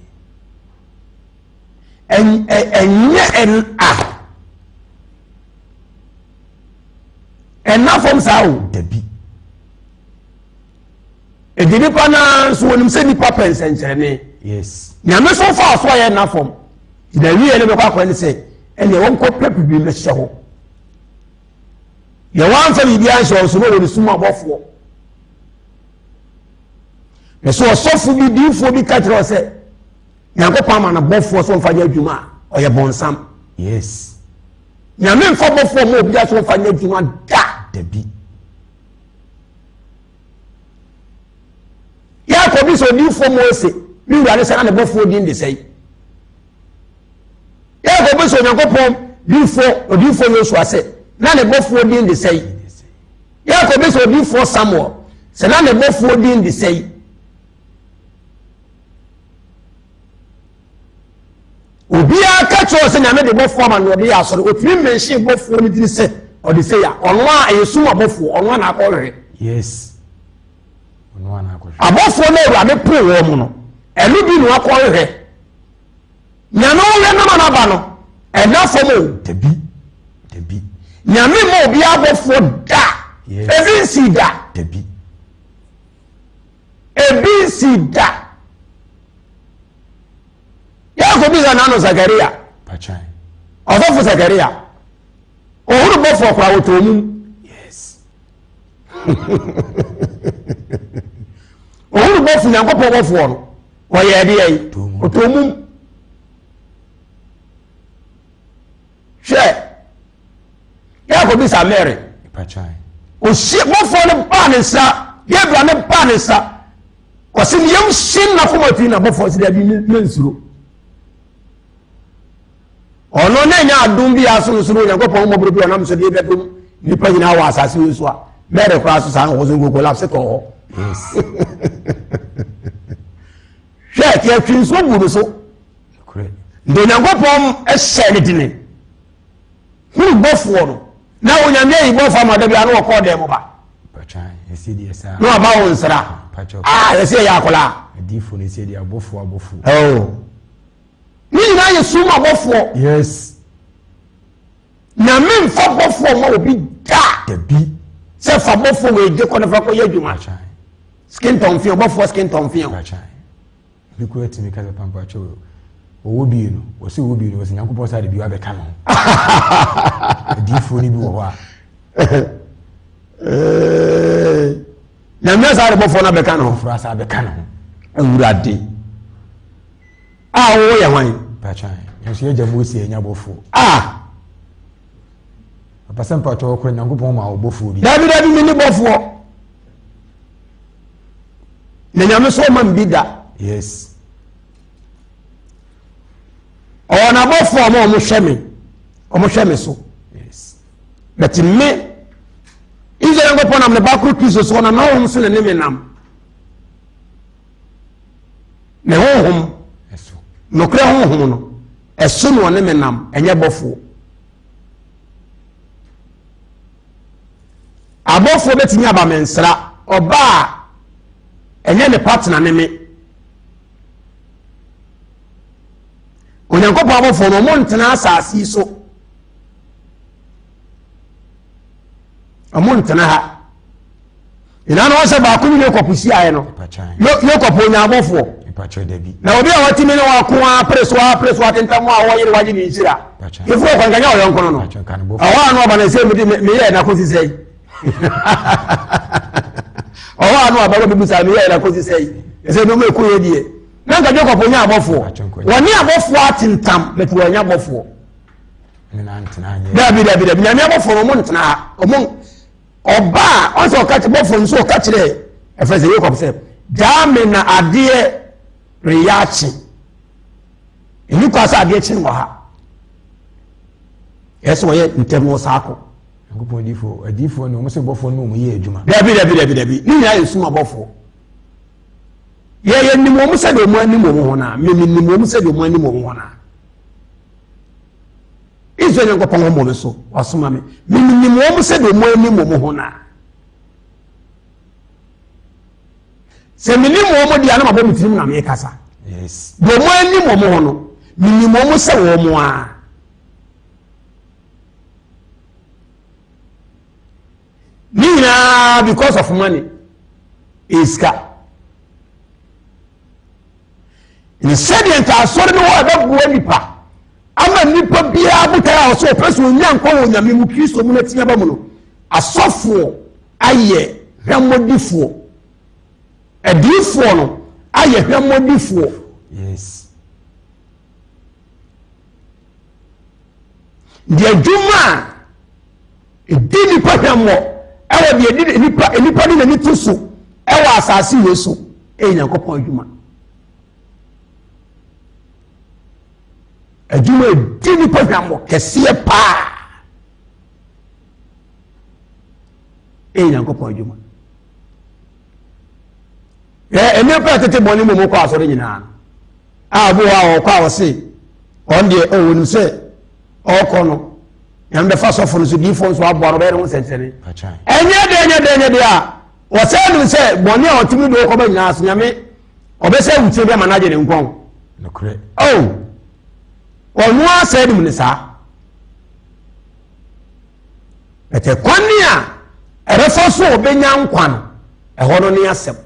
Ɛnyɛ ɛn a ɛna fam saa o. Dabi. Ɛdi nipa naa nso wɔnim sɛ nipa pɛ nsɛnkyerɛnne. Yes. Nyame so fa so ayɛ ɛna fam. Na wie no bɛkɔ akɔyɛ ne sɛ ɛnea wɔnkɔ pɛ bibi mmɛhyɛ hɔ. Deɛ wɔamfa biribi anhyɛ wɔn so no wɔ ne sum abɔfoɔ. Na sɛ ɔsɔfo bi diifoɔ bi ka kyerɛ wɔ sɛ Nyankopɔn ama no bɔfoɔ so ɔmfa nyɛ adwuma a ɔyɛ bɔnsam. Yes. Nyame mfa bɔfoɔ ma obiara so ɔmfa nyɛ adwuma da. Dabi. Yɛakɔ bi sɛ odiifoɔ Mose ne wura ne sɛ na ne bɔfoɔ din de sɛe. Yɛakɔ bi sɛ Onyankopɔn diifoɔ odiifoɔ Yosua sɛ na ne bɔfoɔ din de sɛe. Yɛakɔ bi sɛ odiifoɔ Samuel sɛ na ne bɔfoɔ din de sɛe. Obiara ka kyerɛ sɛ nyame de bɔfoɔ ama no ɔde yɛ asɔre otumi mmɛnhyɛ bɔfoɔ no dini sɛ ɔde sɛ ya ɔno a ɛyɛ sum abɔfoɔ ɔno a na akɔhwehwɛ. Yes. Abɔfoɔ no Awurade poo wɔn mu no, ɛno bi na wakɔhwehwɛ. Nyame wohwɛ nama no aba no, ɛna fam o. Dabi, dabi. Nyame ma obi abɔfoɔ da. Ebi nsi da. Dabi. Ebi nsi da. Yɛ kɔ bisa n'ano Zakaria. Ɔsɔfo Zakaria. Ohunu bɔfoɔ koraa wɔtɔ mu. Yes. Ohunu bɔfo Nyankopɔn bɔfoɔ no ɔyɛ ɛdeɛ yi ɔtɔ mu. Hwɛ yɛ kɔ bisa Mary. Ohyia bɔfoɔ no baa ne nsa Gabriel no baa ne nsa ɔsi ne yam hye n'akoma tui na bɔfoɔ si dɛbi ne nsuro. Ɔno na ɛnyɛ adom bi a so no so no Onyankopɔn mmɔborɔ bi a ɔnam so de bɛdom nnipa nyinaa wɔ asase yi so a Mary koraa so saa nkɔso nko collapse tɔɔ hɔ. Hwɛ kí atwi nsuo gu no so. Nti Onyankopɔn hyɛ ne dene. Hunu bɔfoɔ no na Onyame ayi bɔfoɔ ama da bi ano ɔkɔɔ dɛm mu ba. Na waba wo nsra. Ah, yɛsɛ yɛ akwadaa. Adiifoɔ no sɛ deɛ abɔfoɔ abɔfoɔ. Oh. Ne nyinaa yɛ sum abɔfoɔ. Yes. Nyame nfa bɔfoɔ ma obi da. Dabi. Sɛ fa bɔfoɔ wɔ egye kɔ ne fa kɔ yɛ adwuma. Skin tɔnfeɛ bɔfoɔ skin tɔnfeɛ. Bi kura tumi kasa pampa kyɛw ɔwɔ bie no wɔsɛ ɔwɔ bie no wɔsɛ nyankopɔn sɛ ade bi abɛka no ho. Adiifoɔ no bi wɔ hɔ a. Nyame asa ade bɔfoɔ no abɛka no ho. Foforɔ asa abɛka no ho. Awurade. A wɔwɔ yɛ hwan? Mpatwa nso yɛgya Mose anya bɔfoɔ. A. Papa sɛ mpatwa wɔkora Nyankopɔn ma wɔ bɔfoɔ bi. Dabi dabi mi ni bɔfoɔ. Na Nyame so ɔma mbi da. Yes. Ɔwɔ n'abɔfoɔ ɔmo ɔmo hwɛ me ɔmo hwɛ me so. Yes. But me Israel Nyankopɔn nam ne ba koro Kristo so ɔnam n'ahom so na ne me nam. Ne honhom, nokorɛ honhom no, ɛso na ɔne me nam, ɛnyɛ bɔfoɔ. Abɔfoɔ bɛtumi aba me nsra, ɔba a ɛnyɛ ne partner ne me. Onyankopɔn abɔfoɔ no, ɔmo ntena asase yi so. Ɔmo ntena ha. Nyinaa na wɔsɛ baako ne Yakob hyiaeɛ no, Yakob onya abɔfoɔ. Na obi a watumi ne wako apere so apere so atentam a wɔyere wagye ne nhyira. Efiri ɔkwan kanya ɔyɔnko no no. Ɔhɔ ano aba na ɛsɛ mede meyɛɛ na kɔsi sɛi. Ɔhɔ ano aba na bibi saa meyɛɛ na kɔsi sɛi. Ɛsɛ nneɛma ɛkɔ yɛ deɛ. Na nka Jacob onya abɔfoɔ. Wɔne abɔfoɔ atentam but wɔanya abɔfoɔ. Dabi dabi dabi nyame abɔfoɔ no ɔmo ntena ha ɔmo Ɔba a, ɔsɛ ɔka kyerɛ bɔfoɔ no sɛ ɔka kyerɛ ɛfɛ sɛ Yakob sɛ, gyaa me na adeɛ reyɛ akye. Ɛni kwa sɛ adeɛ kye wɔ ha. Ɛsɛ ɔyɛ ntɛm wɔ saa kɔ. Nyankopɔn adiifoɔ, adiifoɔ no, wɔn sɛ bɔfoɔ no wɔn yɛ adwuma. Dabi dabi dabi dabi, ne nyinaa yɛ sum abɔfoɔ. Yɛ yɛ nim wɔn sɛ deɛ wɔn anim wɔn ho naa, mimi nim wɔn sɛ deɛ wɔn anim wɔn ho naa. Israel Nyankopɔn wɔ me so, wasoma me. Menim wɔn sɛdeɛ wɔn anim wɔn ho no a. Sɛ menim wɔn deɛ a na mabɔ me tirim na mekasa. Deɛ wɔn anim wɔn ho no, menim wɔn sɛ wɔn a. Ne nyinaa because of money. Esika. Ne sɛdeɛ nka asɔre no hɔ a ɛbɛboa nipa ama nipa biara botae a ɔsɛ ɔpɛ sɛ ɔnya nkwa wɔ Onyame mu Kristo mu no atumi aba mu no, asɔfoɔ ayɛ hwɛmmɔdifoɔ, adiyifoɔ no ayɛ hwɛmmɔdifoɔ. Yes. Deɛ adwuma a ɛdi nipa hwammɔ ɛwɔ deɛ ɛdi nipa nipa de n'ani to so ɛwɔ asase wei so ɛyɛ Nyankopɔn adwuma. Adwuma ɛdi nipa hwammɔ kɛseɛ paa ɛyɛ Nyankopɔn adwuma. Ɛ nnipa a tete bɔne mu mu kɔ asɔre nyinaa a obi wɔ a ɔkɔ a ɔse ɔn deɛ ɔwɔ nim sɛ ɔkɔ no nyame bɛfa sɔfo no so diifoɔ nso aboa no ɔbɛyɛ ne ho nsɛnkyerɛnne ɛnyɛ dɛ ɛnyɛ dɛ ɛnyɛ dɛ a. Wɔsɛ nim sɛ bɔne a ɔtumi de wokɔba nyinaa so Nyame ɔbɛsɛ awukyerɛ bi ama no agye ne nkwa o. Nokorɛ. Oh, ɔno ara sɛ nim ne saa. Bɛtɛ kwane a ɛbɛfa so ɔbɛnya nkwa no, ɛhɔ no ne asɛm.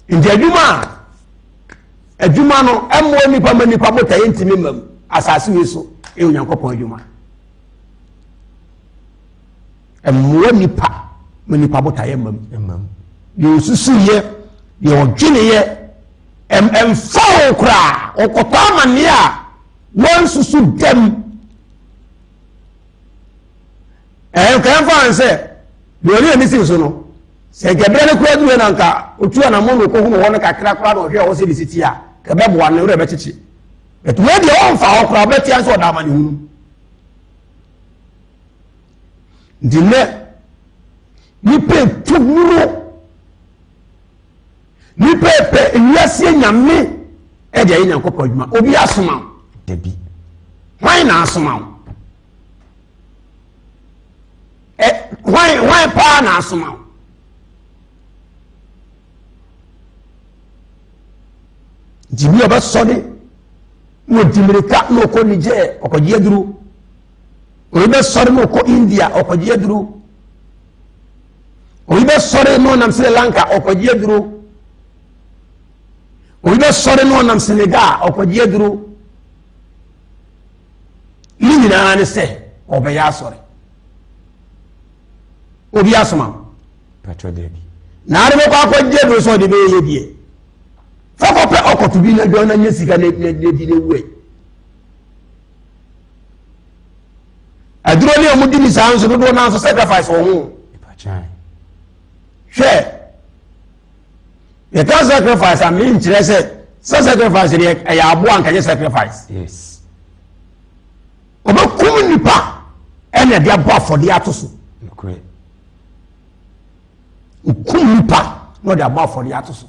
Nti adwuma a adwuma no ɛmmoa nnipa ma nnipa botaeɛ ntumi mma mu asase wei so ɛyɛ Onyankopɔn adwuma. Ɛmmoa nnipa ma nnipa botaeɛ mma mu. Deɛ ɔsusuyɛ, deɛ ɔdweneyɛ, ɛmfa ho koraa, ɔkɔtɔ amanneɛ a wɔnsusu dɛm. Ɛnka ɛmfa ho sɛ deɛ ɔne ani si so no, sɛ nka berɛ no koraa duru na nka ɔtu anammɔn na ɔkɔhunu hɔ no kakra koraa na ɔhwɛ a ɔsɛ de si ti a, ka ɛbɛboa no, ne werɛ bɛkyekye. But wei deɛ ɔmfa hɔ koraa, ɔbɛtea nso ɔda amanehunu. Nti nnɛ, nipa etu nuro, nipa epɛ ewiase nyame ɛde ayɛ Nyankopɔn adwuma. Obi asoma wo? Dabi. Hwan na asoma wo? Ɛ hwan hwan paa na asoma wo? Nti bi ɔbɛsɔre na ɔdi mmirika na ɔkɔ Niger ɔkɔgye aduro. Obi bɛsɔre na ɔkɔ India ɔkɔgye aduro. Obi bɛsɔre na ɔnam Sri Lanka ɔkɔgye aduro. Obi bɛsɔre na ɔnam Senegal ɔkɔgye aduro. Ne nyinaa ne sɛ ɔbɛyɛ asɔre. Obi asoma wo. Patro dabi. Na ade bɛkɔ akɔgye aduro sɛ ɔde bɛyɛ deɛ. Fa kɔpɛ ɔkɔto bi na dɔn na nyɛ sika na di na wu ɛ. Aduro ne a wɔdi ni saa nso dodoɔ naa nso sacrifice wɔ ho. Hwɛ yɛka sacrifice a menkyerɛ sɛ sɛ sacrifice deɛ ɛyɛ aboa nka nyɛ sacrifice. Yes. Ɔbɛkum nipa ɛna ɛde abɔ afɔdeɛ ato so. Okum nipa na ɔde abɔ afɔdeɛ ato so.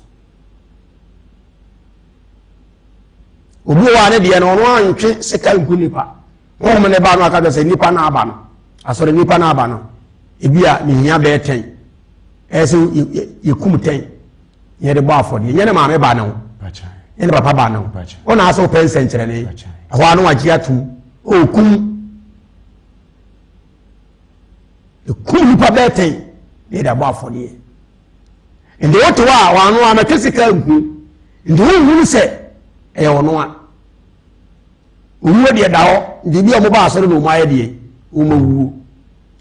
Obi wɔ hɔ a ne deɛ no ɔno antwe sika nku nipa. Honhom ne ba no aka kyerɛ sɛ nipa no aba no asɔre nipa no aba no ebi a mehia bɛyɛ tɛn ɛyɛ sɛ yɛkum tɛn yɛde bɔ afɔdeɛ nyɛ ne maame ba ne ho nyɛ ne papa ba ne ho ɔna asɛ wopɛ nsɛnkyerɛnne ɛhɔ a na wagye atom ɔkum ɛkum nipa bɛyɛ tɛn na yɛde abɔ afɔdeɛ Nti wote hɔ a wɔano a mɛtwe sika nku nti wonhunu sɛ ɛyɛ ɔno a owuo deɛ da hɔ nti bi a wɔba asɔre na wɔn ayɛ deɛ wɔn awuo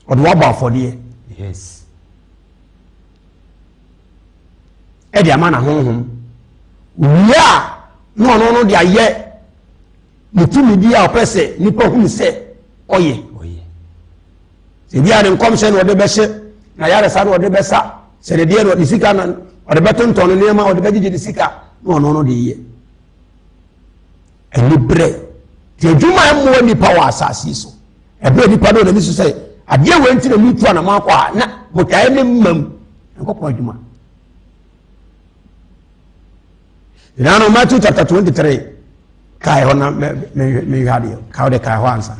ɔde wabɔ afɔdeɛ yes ɛde ama na honhom wie a na ɔno no de ayɛ ne tumi bi a ɔpɛ sɛ nipa hunu sɛ ɔyɛ Sɛ bi a ne nkɔmhyɛ na ɔde bɛhyɛ, na ayaresa na ɔde bɛsa, sɛ ne deɛ na ne sika na ɔde bɛtontɔn ne nneɛma, ɔde bɛgyegye ne sika na ɔno no de yɛ. Ɛni berɛ te adwuma a ɛmmoa nipa wɔ asase yi so. Ɛberɛ nipa no ɔnani so sɛ adeɛ wei nti na metu anamɔ akɔ a na botaeɛ ne mmam nkɔpɔ adwuma. Nano Matthew chapter 23 kae hɔ na mehwɛ adeɛ kae wode kae hɔ ansa.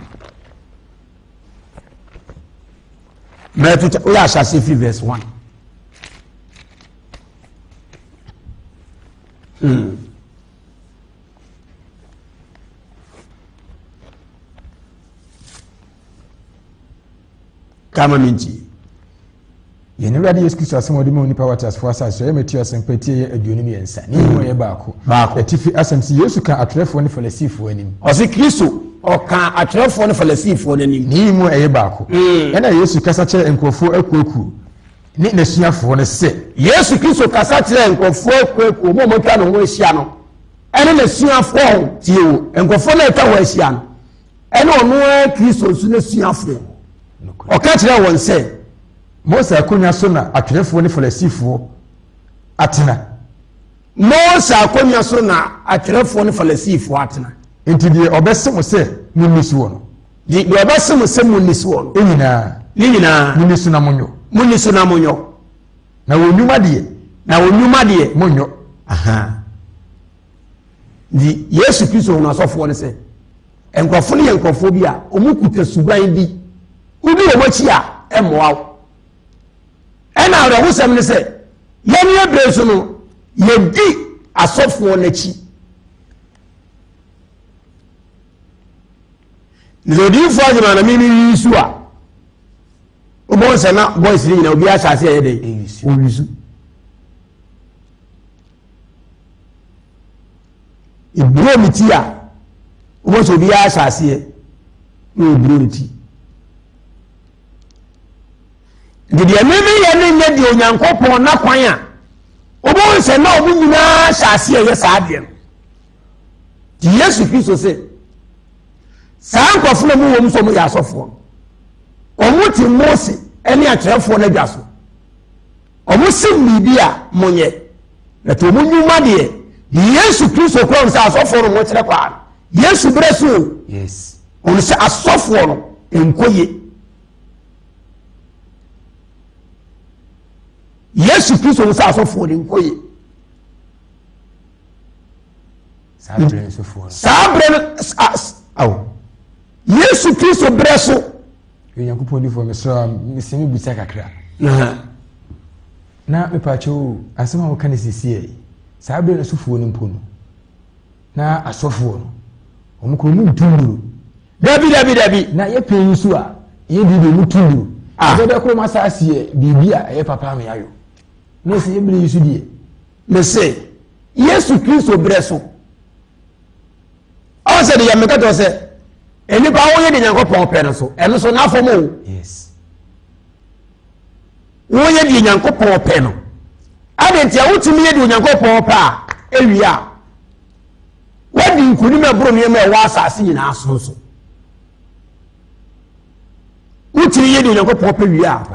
Matthew woyɛ ahyɛase firi verse 1. Hmm. Kama minti. Yɛn Awurade Yesu Kristo asɛm a ɔde ma onipa wɔ ateasefoɔ asase so, ɛyɛ Mateo Asɛmpa ti ɛyɛ 23, ne mu ɛyɛ baako. Baako. Atifi asɛm sɛ Yesu ka atwerɛfoɔ ne Farisifoɔ anim. Ɔse Kristo ɔka atwerɛfoɔ ne Farisifoɔ no anim. Ne mu ɛyɛ baako. Ɛna Yesu kasa kyerɛ nkurɔfoɔ akuakuo ne n'asuafoɔ no sɛ. Yesu Kristo kasa kyerɛ nkurɔfoɔ akuakuo, wɔn a wɔatwa ne ho ahyia no, ɛne n'asuafoɔ, tie o, nkurɔfoɔ no a atwa hɔ ahyia no, ɛne ɔno ara Kristo nso n'asuafoɔ. Ɔka kyerɛɛ wɔn sɛ. Mose akonnwa so na atwerɛfoɔ ne Farisifoɔ atena. Mose akonnwa so na atwerɛfoɔ ne Farisifoɔ atena. Enti deɛ ɔbɛse mo sɛ monni soɔ no. Deɛ ɔbɛse mo sɛ monni soɔ no. Nyinaa. Ne nyinaa. Monni so na monyɔ. Monni so na monyɔ. Na wɔn nnwuma deɛ. Na wɔn nnwuma deɛ. Monyɔ. Aha. Nti Yesu Kristo hunu asɔfoɔ no sɛ nkurɔfoɔ no yɛ nkurɔfoɔ bi a wɔn kuta suban bi. Wodi wɔn akyi a, ɛmmoa wo. Ɛna awerɛhosɛm ne sɛ, yɛn abere so no, yɛdi asɔfoɔ no akyi. Sɛ odiyifoɔ adwuma na mimi yi so a, wobɛhu sɛ na boys no nyina obi ahyɛ ase ɛyɛ dɛ ɔyi so. Eburo ne ti a, wobɛhu sɛ obiara ahyɛ aseɛ na ɔburo ne ti. Nti deɛ memeyɛ no nyɛ deɛ Onyankopɔn n'akwan a wobɛhu sɛ na ɔmo nyinaa hyɛ aseɛ yɛ saa adeɛ no. Nti Yesu Kristo se saa nkurɔfo no mu wɔm sɛ ɔmo yɛ asɔfoɔ no, ɔmo te Mose ne atwerɛfoɔ no adwa so. Ɔmo se biribi a monyɛ, na to ɔmo nnwuma deɛ Yesu Kristo kura sɛ asɔfoɔ no mo kyerɛ kwaa no. Yesu berɛ so o. Yes. Ɔno sɛ asɔfoɔ no nkɔ ye. Yesu Kristo sɛ asɔfoɔ no nkɔ ye. Saa berɛ nso foɔ no. Saa berɛ no awo. Yesu Kristo berɛ so. Onyankopɔn difoɔ mesrɛ a mesɛ mebisa kakra. Na mepaakyɛ o asɛm a woka no sisiɛ yi saa berɛ no sofoɔ no mpo no na asɔfoɔ no wɔn kɔ wɔn ntu nnuro. Dabi dabi dabi. Na yɛ pɛn yi so a yɛ di deɛ wɔn tu nnuro. Ah. Ɛbɛbɛ koro ma saa seɛ biribi a ɛyɛ papa ama yɛayɔ. Na ɛsɛ yɛ bere yi so deɛ. Mese Yesu Kristo berɛ so. Ɔn sɛ deɛ meka kyerɛ sɛ nnipa woyɛ deɛ Nyankopɔn pɛ no so ɛno so n'afɔm o. Yes. Woyɛ deɛ Nyankopɔn pɛ no. Ade nti a wotumi yɛ deɛ Onyankopɔn pɛ a ewie a wadi nkonim ɛboro nneɛma ɛwɔ asase nyinaa so nso. Wotumi yɛ deɛ Onyankopɔn pɛ wie a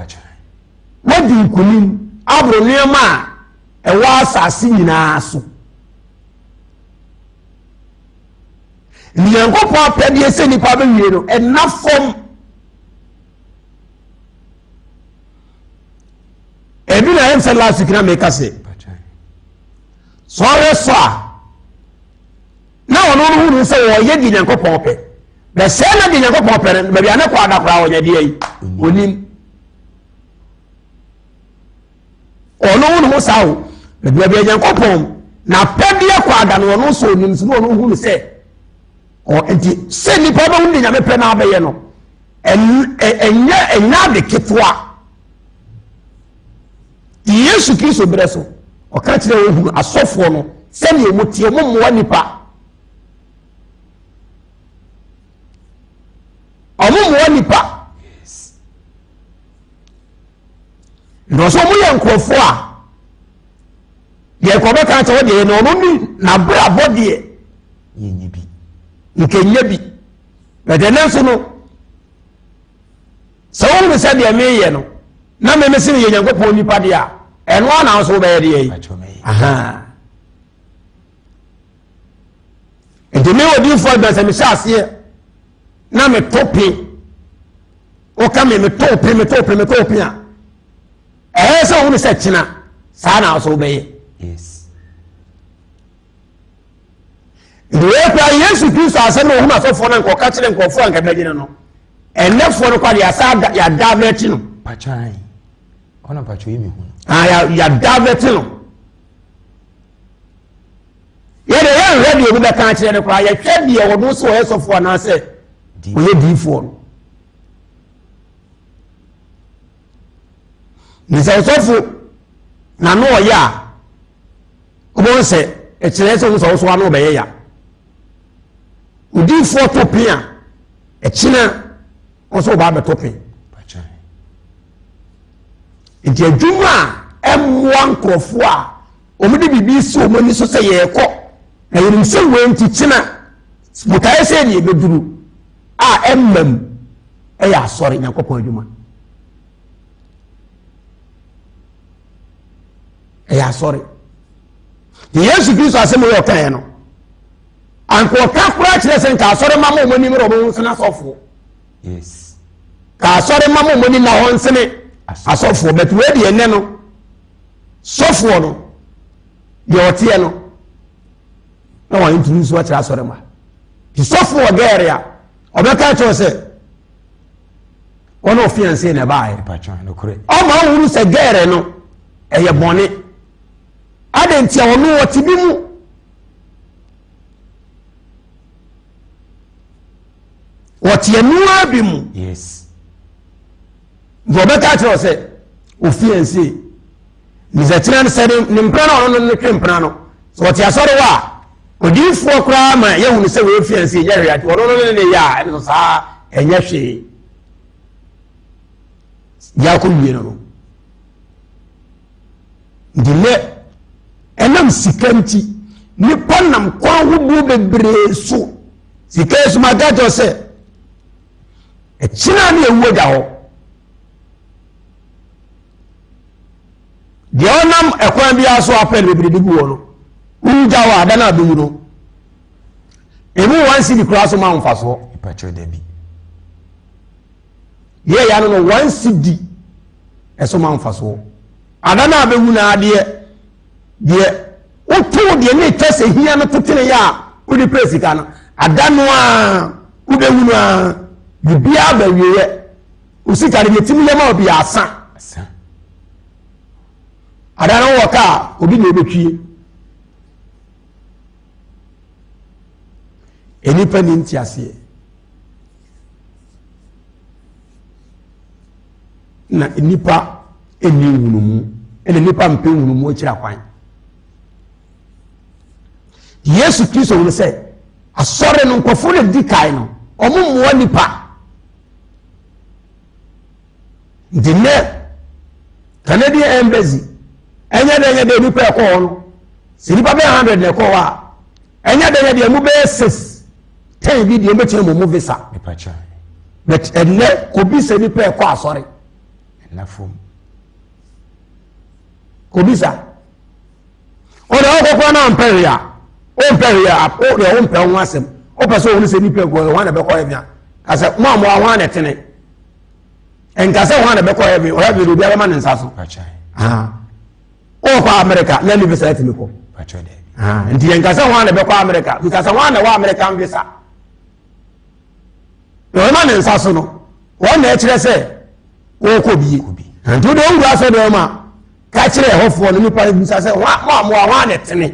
wadi nkonim aboro nneɛma a ɛwɔ asase nyinaa so. Nyankopɔn apɛdeɛ sɛ nipa bɛwie no ɛna fam. Ebi na ɛm sɛ last week na meka sɛ sɛ ɔyɛ sɔ a na ɔno no hunu sɛ wɔyɛ deɛ Nyankopɔn pɛ na sɛ na deɛ Nyankopɔn pɛ no baabi a ne kɔ ada koraa ɔnyɛ deɛ yi onim ɔno hunu ho saa o baabi a Nyankopɔn na pɛdeɛ kɔ ada no ɔno nso onim so na ɔno hunu sɛ ɔ nti sɛ nipa bɛhunu deɛ Nyame pɛ na abɛyɛ no ɛnyɛ ɛnyɛ ade ketewa. Yesu Kristo berɛ so, ɔka kyerɛ wɔhunu asɔfoɔ no sɛdeɛ wɔn teɛ, wɔn mmoa nipa. Wɔn mmoa nipa. Na ɔsɛ wɔn yɛ nkurɔfoɔ a deɛ kɔ bɛka kyerɛ deɛ na ɔno ne n'abrabɔ deɛ yɛnyɛ bi nkɛnyɛ bi bɛtɛ ne nso no Sɛ wohunu sɛ deɛ meyɛ no na meme se meyɛ Nyankopɔn nipa deɛ a, ɛno ara na nso wobɛyɛ deɛ yi. Nti me odiyifoɔ adwuma sɛ mehyɛ aseɛ na meto pe, woka me meto pe meto pe meto pe a, ɛyɛ sɛ wohunu sɛ kyena saa na nso wobɛyɛ. Yes. Nti wei kura Yesu Kristo asɛm na ohun asɔfoɔ no nkɔka kyerɛ nkurɔfoɔ a nka bɛgyina no. Ɛnɛfoɔ no kwa de yasa yɛadavɛte no. Pakyan. Ɔna mpatwa yi mi hu no. Ah, yɛadavɛte no. Yɛde yɛnhwɛ deɛ obi bɛka akyerɛ no koraa yɛhwɛ deɛ ɔno sɛ ɔyɛ sɔfoɔ anaasɛ ɔyɛ diifoɔ no. Ne sɛ ɔsɔfo na no ɔyɛ a Wobɛhu sɛ ɛkyerɛ sɛ wo sɛ woso ano bɛyɛ ya. Odiifoɔ to pe a, ɛkyena wo sɛ wobaa bɛto pe. Nti adwuma a ɛmmoa nkurɔfoɔ a wɔde biribi si wɔn ani so sɛ yɛrekɔ na yɛnim sɛ wei nti kyena botaeɛ sɛ ne yɛbɛduru a ɛmma mu ɛyɛ asɔre Nyankopɔn adwuma. Ɛyɛ asɔre. Nti Yesu Kristo asɛm yɛ ɔkaeɛ no, anka ɔka koraa kyerɛ sɛ nka asɔre ma ma wɔn anim rɛ wɔn nsene asɔfoɔ. Yes. Ka asɔre ma ma wɔn ani na hɔ nsene asɔfoɔ. But wei deɛ ɛnɛ no, sɔfoɔ no, deɛ ɔteɛ no, na wɔn ntumi nso akyerɛ asɔre ma. Nti sɔfoɔ gɛɛre a, ɔbɛka kyerɛ sɛ, Wɔne wo fiancé na ɛbaeɛ. Ɔma wohunu sɛ gɛɛrɛ no ɛyɛ bɔne. Adɛn nti a ɔno ɔte bi mu. Wɔte ɛnoa bi mu. Yes. Nti ɔbɛka akyerɛ wo sɛ wo fiancé ne sɛ kyerɛ no sɛ ne mpena no ɔno no twe mpena no sɛ ɔte asɔre hɔ a odiyifoɔ koraa ma yɛhunu sɛ wɔyɛ fiancé nyɛ hwee ati ɔno no ne ne yɛ a ɛno saa ɛnyɛ hwee. Deɛ akɔ wie no no nti nnɛ ɛnam sika nti nipa nam kwan ahodoɔ bebree so sika yi so ma ka kyerɛ sɛ ɛkyina ne ewu agya hɔ deɛ ɔnam ɛkwan biara so apɛ no bebree de gu hɔ no wogya hɔ a ada no abɛwu no emu one cedi koraa so ma mfasoɔ. Deɛ ɛyɛ ano no one cedi ɛso ma mfasoɔ. Ada no a bɛwu no adeɛ deɛ wotoo deɛ ne ɛtwa sɛ hia no to twene yɛ a wode pɛ sika no ada no a wobɛwu no a biribiara ba wieɛ wo sika no deɛ tumi yɛ ma obi asa ada no wɔ kaa obi na ɛbɛtwie nnipa ni nteaseɛ Na nnipa nni nhunumu, ɛna nnipa mpɛ nhunumu akyiri akwan. Yesu Kristo hunu sɛ asɔre no nkurɔfoɔ no di kan no, wɔn mmoa nnipa. Nti nnɛ Canadian embassy ɛnyɛ dɛ ɛnyɛ dɛ nnipa ɛkɔ hɔ no, sɛ nnipa bɛyɛ 100 na ɛkɔ hɔ a, ɛnyɛ dɛ yɛ deɛ mo bɛyɛ six ten bi deɛ mbɛkyerɛ mo mo visa but ɛnɛ kobi sɛ nipa ɛkɔ asɔre kobi sa ɔde ɔkɔkɔ na ɔmpɛ hwee a ɔmpɛ hwee a o deɛ ɔmpɛ ho asɛm ɔpɛ sɛ ɔhunu sɛ nipa ɛkɔ wɔn na ɛbɛkɔ ɛbi a kasɛ mo a mo a wɔn na ɛtene nkasɛ wɔn na ɛbɛkɔ ɛbi ɔyɛ bi obi abɛma ne nsa so. Wokɔ America na ne visa atumi kɔ. Nti yɛn kasa wɔn na ɛbɛkɔ America because wɔn na ɛwɔ American visa. Na wɔn ma ne nsa so no wɔn na ɛkyerɛ sɛ wɔkɔ bie. Nti wode owura asɔ deɛ ma ka kyerɛ ɛhɔfoɔ no nipa bisa sɛ wɔn a wɔn a wɔn na ɛtene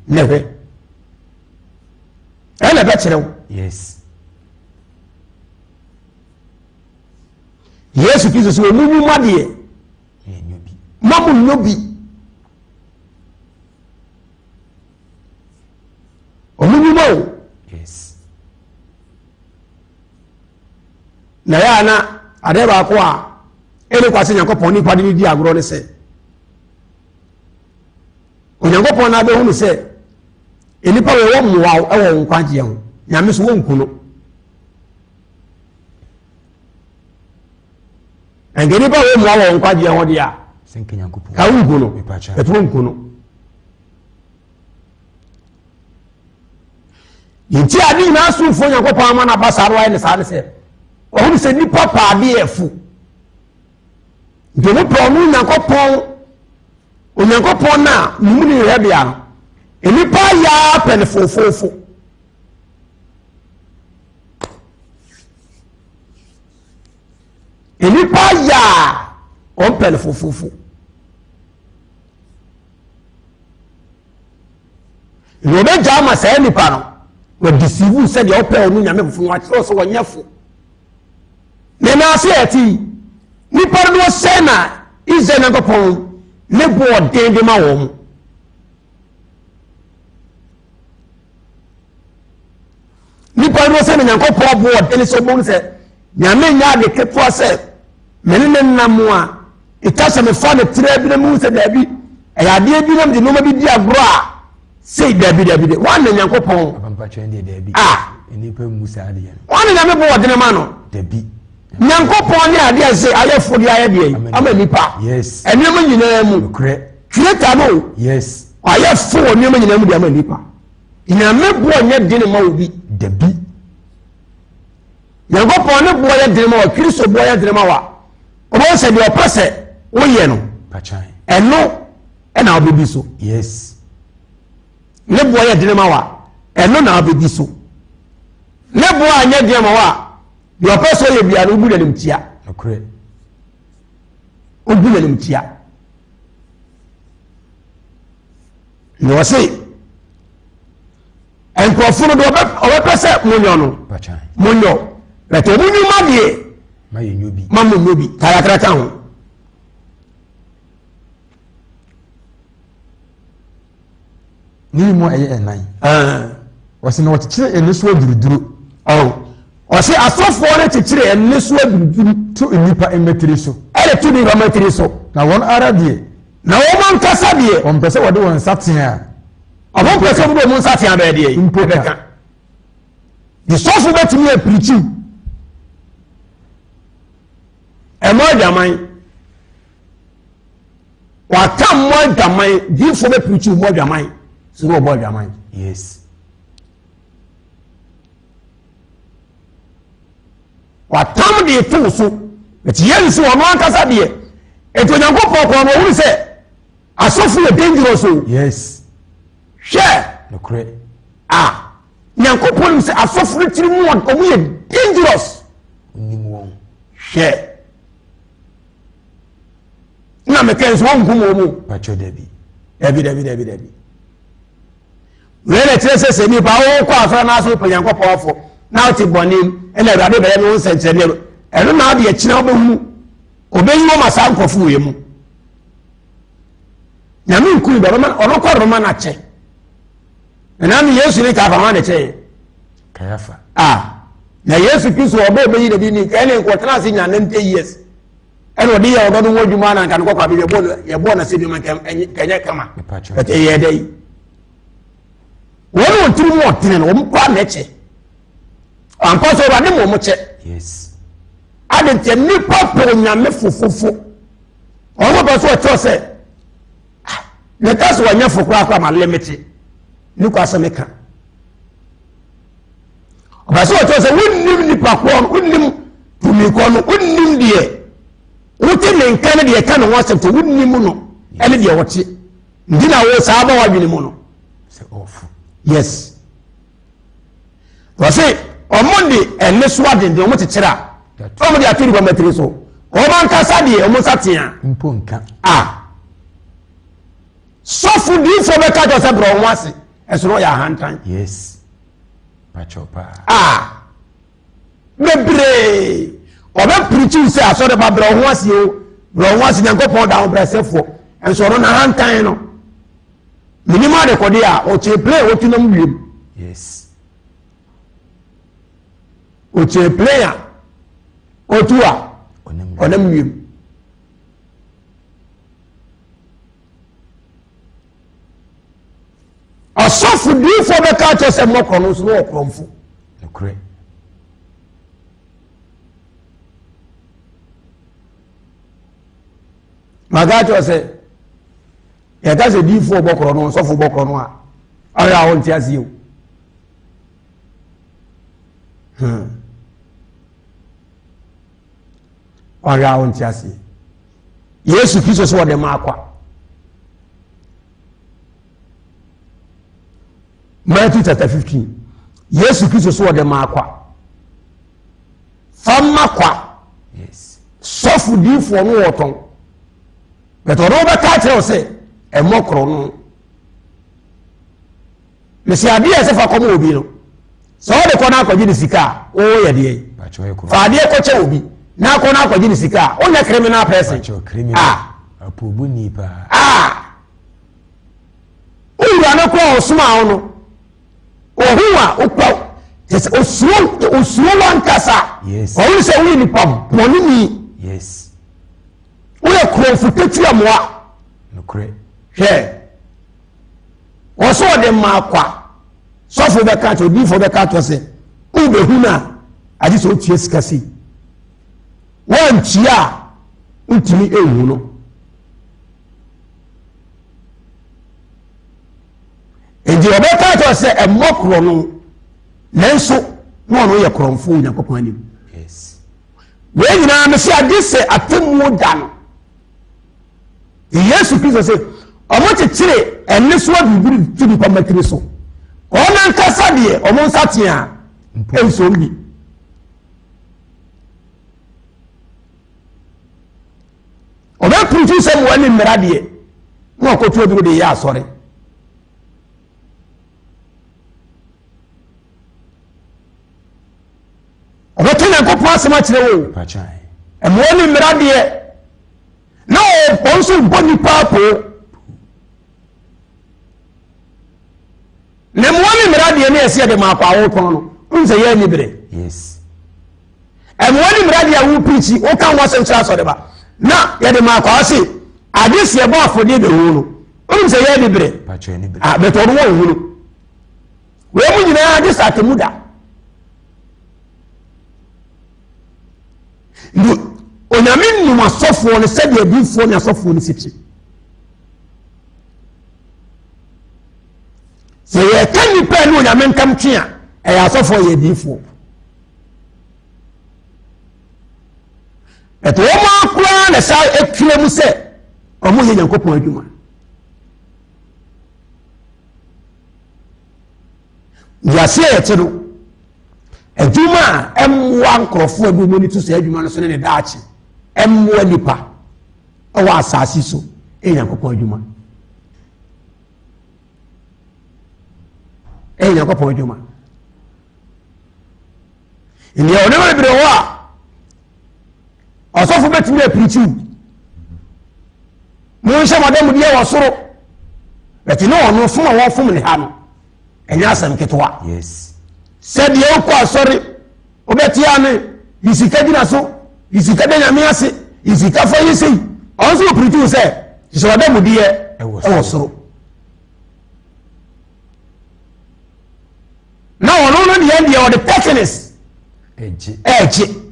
ne hwɛ. Ɛna ɛbɛkyerɛ wo. Yes. Yesu Kristo sɛ wɔn mu nnwuma deɛ. Ma mo nyɔ bi. Ɔmo nnwuma o. Yes. Na yɛ ana adeɛ baako a ɛne kwa sɛ Nyankopɔn nipa de ne di agorɔ ne sɛ Onyankopɔn na abɛhu no sɛ nnipa wɔ ɛwɔ mmoa wɔ nkwagyeɛ ho nyame so wɔnku no Nka nipa wɔ mua wɔ nkwagyeɛ ho deɛ a ka wonku no ɛto wonku no nti ade nyinaa somfoɔ nyankopɔn ama no aba saa no wayɛ ne saa ne sɛ ɔhunu sɛ nnipa pɛ adeɛ afu nti ɔmo pɛ ɔno nyankopɔn onyankopɔn no a ne mu ne hwɛbea no nnipa yɛa pɛ ne fofoofo Nnipa yɛ a wɔmpɛ no fofofo. Na wɔbɛgya ama saa nipa no wɔdisivu sɛdeɛ ɔpɛ ɔno nyame fofo no akyerɛ sɛ wɔnyɛ fo. Na ɛna ase a ɛte yi nipa dodoɔ sɛn na Israel Nyankopɔn ne bo ɔden de ma wɔn. Nipa dodoɔ sɛn na Nyankopɔn bo ɔden sɛ ɔbɛhu sɛ Nyame nyɛ ade ketewa sɛ me ne ne nam a ɛtwa sɛ mefa ne tra bi na mehu sɛ daabi ɛyɛ adeɛ bi na mede nneɛma bi di agorɔ a sei daabi daabi de wɔn na Nyankopɔn a wɔn na Nyame bo ɔdene ma no Nyankopɔn ne adeɛ sɛ ayɛ fo de ayɛ deɛ ama nipa nneɛma nyinaa mu creator no ayɛ fo wɔ nneɛma nyinaa mu de ama nipa Nyame boɔ nyɛ dene ma obi dabi Nyankopɔn ne boɔ yɛ dene ma wa, Kristo boɔ yɛ dene ma wa. Ɔbɛyɛ sɛ deɛ ɔpɛ sɛ woyɛ no, ɛno ɛna wobɛdi so. Yes. Ne boɔ yɛ dene ma wa, ɛno na wobɛdi so. Ne boɔ anyɛ dene ma wa, deɛ ɔpɛ sɛ ɔyɛ bia no wobu n'anim tia. Nokorɛ. Obu n'anim tia. Na ɔse nkurɔfo no deɛ ɔbɛpɛ sɛ monyɔ no monyɔ bɛtɛ ɔmo nnwuma deɛ ma mo nyɔ bi kakra ka ho. Ne mu a ɛyɛ ɛnan. Ɔse na wɔkyekyere nnesoa duruduro. Ɔse asɔfoɔ no kyekyere nnesoa duruduru. To nnipa mmatiri so. Ɛde to nnipa mmatiri so. Na wɔn ara deɛ. Na wɔn ankasa deɛ. Wɔmpɛ sɛ wɔde wɔn nsa tea. Wɔn mpɛ sɛ wɔde wɔn nsa tea bɛyɛ deɛ. Mpo ka. De sɔfo bɛtumi apirikyiw. Ɛmɔ adwaman. Waka mmɔ adwaman. Diifoɔ bɛpirikyiw mmɔ adwaman. So na ɔbɔ adwaman. Yes. Watam de to so. Ɛti yɛn nso ɔno ankasa deɛ. Ɛti Onyankopɔn kɔn no ɔhunu sɛ asɔfo yɛ dangerous o. Yes. Hwɛ. Nokorɛ. Ah. Nyankopɔn nim sɛ asɔfo no tiri mu ɔmo yɛ dangerous. Onim wɔn. Hwɛ. Na mekɛ nso wɔn nkum wɔn mu. Pakyɛ dabi. Dabi dabi dabi dabi. Wei na kyerɛ sɛ sɛ nipa wokɔ asɔre no ase wopɛ Nyankopɔn afɔ na wote bɔne mu ɛna Awurade bɛyɛ ne ho nsɛnkyerɛnneɛ ɛno na ade akyina wobɛhunu ɔbɛyi wɔn ma saa nkurɔfo wei mu. Nyame nkuru bɛ ɔbɛma ɔno kɔ ɔbɛma no akyɛ. Ɛna no Yesu ne Kayafa hwan na ɛkyɛɛ? Kayafa. Ah, na Yesu Kristo ɔbɛ ɔbɛyi na bi ni ɛne nkɔtena ase nya 90 years. Ɛna ɔde yɛ ɔdɔ no ho adwuma na nka no kɔkɔ abɛbi yɛbɔ yɛbɔ na sɛ bi ma nkɛnyɛ kama. Ɛtɛ yɛ dɛ yi. Wɔn a wɔn mu ɔtene no wɔn kɔ na ɛkyɛ. Ampa sɛ ɔwurade ma wɔn kyɛ. Yes. Adi nti nipa pɛ onyame fofofo. Wɔn bɛ so ɔkyerɛ sɛ ah ne ka sɛ wɔnyɛ fo koraa koraa ma limite ne kɔ asɛm ka. Ɔbɛ sɛ ɔkyerɛ sɛ wonnim nipa korɔ no wonnim tumi korɔ no wonnim deɛ wote ne nka ne deɛ ɛka ne ho asɛm sɛ wonnim no ɛne deɛ wɔte nti na wo saa ba w'adwene mu no. Sɛ ɔfo. Yes. Wɔse ɔmo de ɛne so adenden ɔmo kyekyere a ɔmo de ato nipa mmatiri so ɔmo ankasa deɛ ɔmo nsa tea. Mpo nka. A sɔfo diifoɔ bɛka kyerɛ sɛ brɛ ɔmo ase ɛso ɔyɛ ahantan. Yes. Pakyɛw paa. A bebree ɔbɛ pirikyiw sɛ asɔre ba brɛ ɔho ase o brɛ ɔho ase nyankopɔn da ɔbrɛsɛfoɔ nso ɔno n'ahantan no menim adekɔde a ɔkyɛ plane wɔtu nam wiem. Yes. Ɔkyɛ plane a ɔtu a ɔnam wiem. Ɔsɔfo diifoɔ bɛka akyerɛ sɛ mmɔkorɔ no nso na ɔkorɔmfo. Nokorɛ. Maka akyerɛ sɛ yɛka sɛ diifoɔ bɔkorɔ no ɔsɔfo bɔkorɔ no a ɔyɛ a ɔnte aseɛ o. Hmm. Ɔyɛ a ɔnte aseɛ. Yesu Kristo sɛ ɔde ma akwa. Matthew chapter 15. Yesu Kristo so ɔde ma akwa. Fa ma kwa. Yes. Sɔfo diifoɔ no wɔtɔn. Bɛtɛ ɔno bɛka akyerɛ wo sɛ ɛmmɔ korɔ no. Mesi adeɛ a ɛsɛ fa kɔma obi no. Sɛ ɔde kɔ no akɔgye ne sika a, woyɛ deɛ. Fa adeɛ kɔkyɛ obi na akɔ no akɔgye ne sika a, wonyɛ criminal person. Ah. Apobuni paa. Ah. Owura no kora ɔsoma wo no. Ɔhu a wokɔ kyɛ sɛ osuro osuro wankasa. Yes. Ɔhu sɛ woyɛ nipa bɔne ni. Yes. Woyɛ kurɔfo tɛtwi amoa. Nokorɛ. Hwɛ. Wɔsɛ ɔde maa kwa. Sɔfo bɛka kyerɛ odiifo bɛka kyerɛ sɛ wobɛhu no a agye sɛ wotua sika sei. Woantua a wontumi nhu no. Enti ɔbɛka kyerɛ sɛ ɛmmɔ korɔ no nanso na ɔno yɛ korɔmfo Onyankopɔn anim. Wei nyinaa no sɛ agye sɛ atemmuo da no. Yesu Kristo sɛ ɔmo kyekyere ɛnnesoa biribi to nipa mmatiri so. Wɔn ankasa deɛ ɔmo nsa tea nsuo bi. Ɔbɛpirikyi sɛ mmoa ne mmara deɛ na ɔkɔto aduro de yɛ asɔre. Ɔbɛka Nyankopɔn asɛm akyerɛ wo. Mmoa ne mmara deɛ na ɔbɔ nso bɔ nipa apoo. Na mmoa ne mmara deɛ ne ɛsɛ yɛde ma akɔ awotɔn no n sɛ yɛ ani bere. Mmoa ne mmara deɛ a wopirikyi woka ho asɛm kyerɛ asɔre ba na yɛde ma akɔ ase ade si ɛbɔ afɔdeɛ bɛhu no wonim sɛ yɛ ani bere bɛtɔ no wɔnhu no wei mu nyinaa gye sɛ atemu da. Nti Onyame nim asɔfoɔ no sɛdeɛ adiyifoɔ ne asɔfoɔ no si te. Sɛ yɛka nnipa ne Onyame ntam twe a, ɛyɛ asɔfoɔ yɛ adiyifoɔ. Ɛtɔ wɔn ara koraa na saa atwira mu sɛ wɔn yɛ Nyankopɔn adwuma. Wiase a yɛte no, adwuma a ɛmmoa nkurɔfoɔ a wɔn ani to saa adwuma no so ne ne daakye, ɛmmoa nipa ɛwɔ asase so ɛyɛ Nyankopɔn adwuma. Ɛyɛ Nyankopɔn adwuma. Nea ɔnneɛma bebree wɔ a ɔsɔfo bɛtumi apirikyiw. Monhyɛ mo adanmudeɛ wɔ soro. Bɛte ne ɔno fom a wɔfom ne ha no, ɛnyɛ asɛm ketewa. Sɛdeɛ wokɔ asɔre, wobɛte ame, yi sika gyina so, yi sika da nyame ase, yi sika fa yi sei. Ɔno nso wɔpirikyiw sɛ, hyehyɛ w'adanmudeɛ ɛwɔ soro. Na ɔno no deɛ deɛ ɔde pɛkenes ɛgye.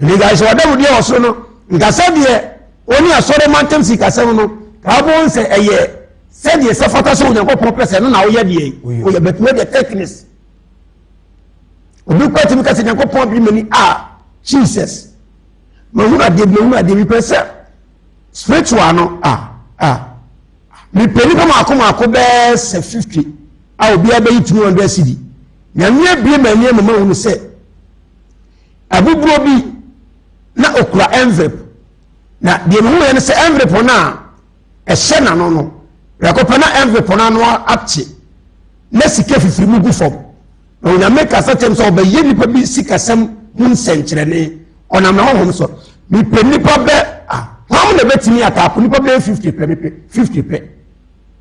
Nka sɛ ɔda mu deɛ wɔ soro no nka sɛdeɛ wɔne asɔre mantam sikasɛm no ka wobɛhu sɛ ɛyɛ sɛdeɛ sɛ fata sɛ Onyankopɔn pɛ sɛ no na woyɛ deɛ woyɛ but woyɛ techniques obi kɔ atumi ka sɛ Nyankopɔn bi mani a Jesus mahunu adeɛ bi mahunu adeɛ bi pɛ sɛ spiritual no a a mepɛ nipa maako maako bɛɛ sɛ 50 a obiara bɛyi 200 cedi Nyame abie m'ani ama mahunu sɛ abuburo bi na okura envelope na deɛ mehu yɛ no sɛ envelope no a ɛhyɛ n'ano no prɛko pɛ na envelope no ano ate na sika fifiri mu gu fam na Onyame kasa kyɛm sɛ ɔbɛyɛ nipa bi sikasɛm ho nsɛnkyerɛnne ɔnam na honhom so mepɛ nipa bɛ ah hɔn na bɛtumi ataako nipa bɛyɛ 50 pɛ mepɛ 50 pɛ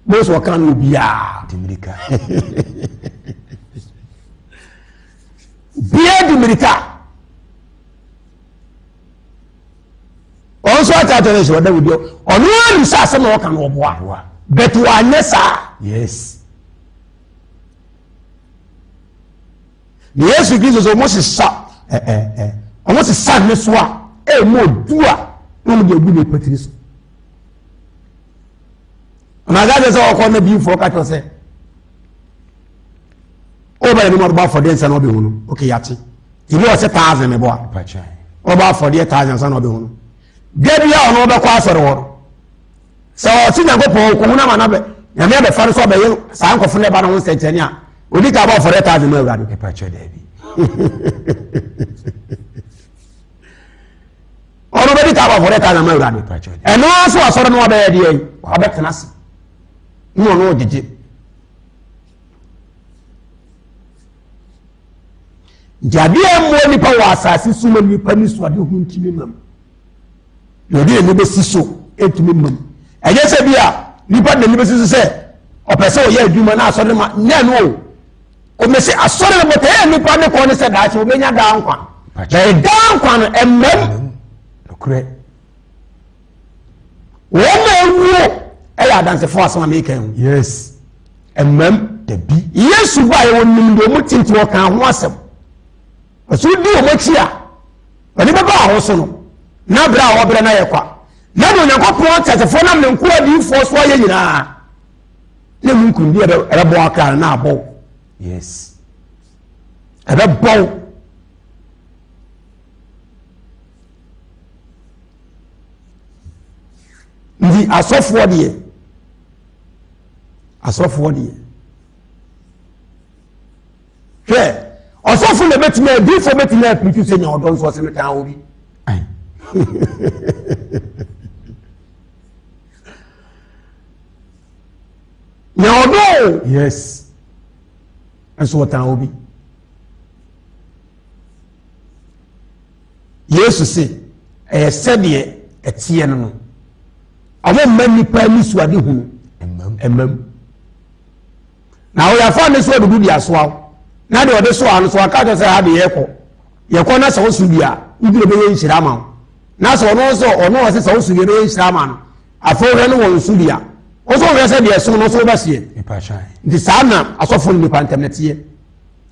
bó sɛ ɔka no obiara di mirika obiara di mirika ɔno nso ata atɔ ne sɛ ɔda wodi ɔno ara nim sɛ asɛm a ɔka no ɔboa but wanyɛ saa yes na Yesu Kristo sɛ ɔmo sesa ɛ ɛ ɛ ɔmo sesa ne so a ɛmu odu a na ɔmo de agu ne patiri so. Ɔna aka kyerɛ sɛ ɔkɔ na diifoɔ ka kyerɛ sɛ ɔba yɛn mu ɔbɔ afɔdeɛ nsa na ɔbɛhu no ok yate ebi wɔ sɛ taazin mebɔ a ɔbɔ afɔdeɛ taazin nsa na ɔbɛhu no da bi a ɔno ɔbɛkɔ asɔre hɔ no sɛ ɔte nyankopɔn ɔkɔhu no ama no abɛ nyame abɛfa no sɛ ɔbɛyɛ saa nkɔfo no ɛba no ho nsɛnkyerɛnne a ɔdi ka bɔ afɔdeɛ taazin ma awurade. Ɔno bɛdi ka abɔfo dɛ taa nama awurade. Ɛno ara nso asɔre no abɛyɛ deɛ yi wabɛtena ase ne ɔno ɔgyegye. Nti adeɛ a mmoa nipa wɔ asase so ma nipa ni so ade ho ntumi mam. Deɛ ɔde n'ani bɛsi so ntumi mam. Ɛnyɛ sɛ bi a nipa de n'ani bɛsi so sɛ ɔpɛ sɛ ɔyɛ adwuma na asɔre no ma nyɛ no o. Wɔsi asɔre no botaeɛ a nnipa de kɔ ne sɛ daakye wɔbɛnya daa nkwa. Na daa nkwa no ɛmmam. Nokorɛ. Wɔn a awuo ɛyɛ adansefoɔ asɛm a meka ho. Yes. Ɛmmam. Dabi. Yesu ba yɛ wɔnim deɛ wɔn ti nti wɔka ho asɛm. Ɔsɛ wodi wɔn akyi a wɔde bɛba ahoɔ so no na berɛ a wɔbrɛ no ayɛ kwa. Na deɛ Onyankopɔn ateasefoɔ nam ne nkoa adiyifoɔ so ayɛ nyinaa. Na mu nkunimdi a ɛbɛbɔ akra no na abɔ wo. Yes. Ɛbɛbɔ wo. Nti asɔfoɔ deɛ, asɔfoɔ deɛ. Hwɛ, Ɔsɔfo na ebetumi adiifo betumi apirikyi sɛ nya ɔdɔ nso ɔsɛ metan obi. Nya ɔdɔ o. Yes. Nso ɔtan obi. Yesu se ɛyɛ sɛdeɛ ɛteɛ no no. Ɔmo mma nnipa ani so ade hunu. Ɛmam. Na ɔyɛfa ne so adudu de asoa wo. Na deɛ ɔde soa no so aka kyerɛ sɛ ha de yɛkɔ. Yɛkɔ na sɛ woso bi a, wodi na ɛbɛyɛ nhyira ama wo. Na sɛ ɔno nso ɔno ɔse sɛ woso bi ɛbɛyɛ nhyira ama no. Afei wohwɛ no wɔ nso bi a, wo nso wohwɛ sɛ deɛ ɛso no nso wobɛseɛ. Nti saa na asɔfo ne nipa ntam no teɛ.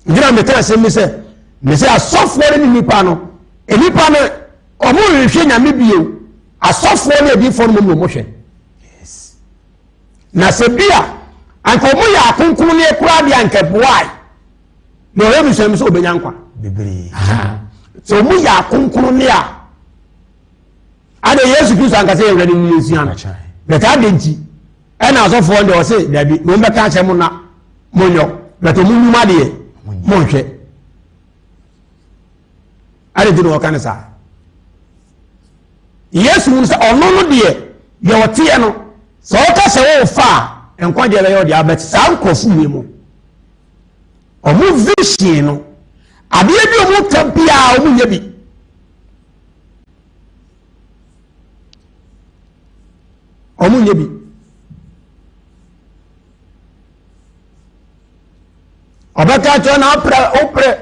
Nti na meka asɛm bi sɛ, mese asɔfoɔ ne nipa no, nipa no ɔmo nhwehwɛ nyame bio. Asɔfoɔ ne adiyifoɔ no mmom na ɔmo hwɛ. Na sɛ bi a, anka ɔmo yɛ akronkronneɛ koraa deɛ anka ɛboae. Na ɔyɛ bisua mi sɛ ɔbɛnya nkwa. Bebree. Sɛ ɔmo yɛ akronkronneɛ a, adɛ Yesu Kristo ankasa yɛ awurade no yɛsua no. Bɛtɛ adɛ nti, ɛna asɔfoɔ deɛ ɔse dabi, na ɔmo bɛka akyerɛ mo na monyɔ, bɛtɛ ɔmo nnwuma deɛ monhwɛ. Adɛ nti na ɔka no saa? Yesu hu sɛ ɔno no deɛ deɛ ɔteɛ no sɛ ɔka sɛ wɔrefa a nkwagyeɛ bɛyɛ ɔde abɛte saa nkurɔfo wie mu ɔmo vision no adeɛ bi ɔmo ka biara ɔmo nyɛ bi ɔmo nyɛ bi ɔbɛka kyerɛ na ɔprɛ ɔprɛ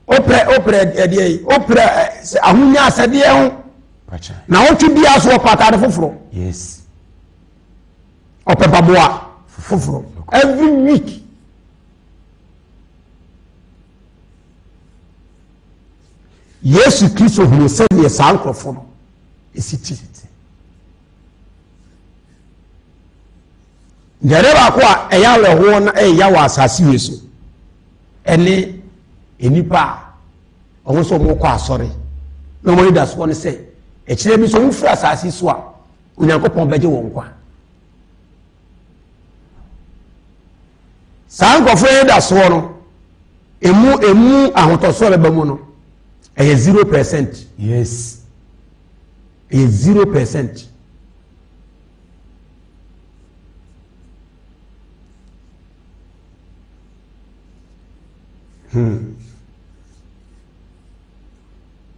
ɔprɛ ɔprɛ ɛdeɛ yi ɔprɛ sɛ ahonya asɛdeɛ ho na ɔtwe biara so ɔpɛ ataade foforɔ yes ɔpɛ paboa foforɔ every week yesu kristo hunu sɛdeɛ saa nkurɔfoɔ no esi ti. Deɛ baako a ɛyɛ awerɛhoɔ na ɛyɛ ya wɔ asase wei so ɛne nnipa a wɔn nso wɔkɔ asɔre na wɔn anidasoɔ no sɛ ɛkyerɛ bi so wɔn firi asase so a Onyankopɔn bɛgye wɔn nkwa. Saa nkurɔfoɔ anidasoɔ no emu emu ahotɔsoɔ bɛba mu no ɛyɛ 0%. Yes. Ɛyɛ 0%. Hmm.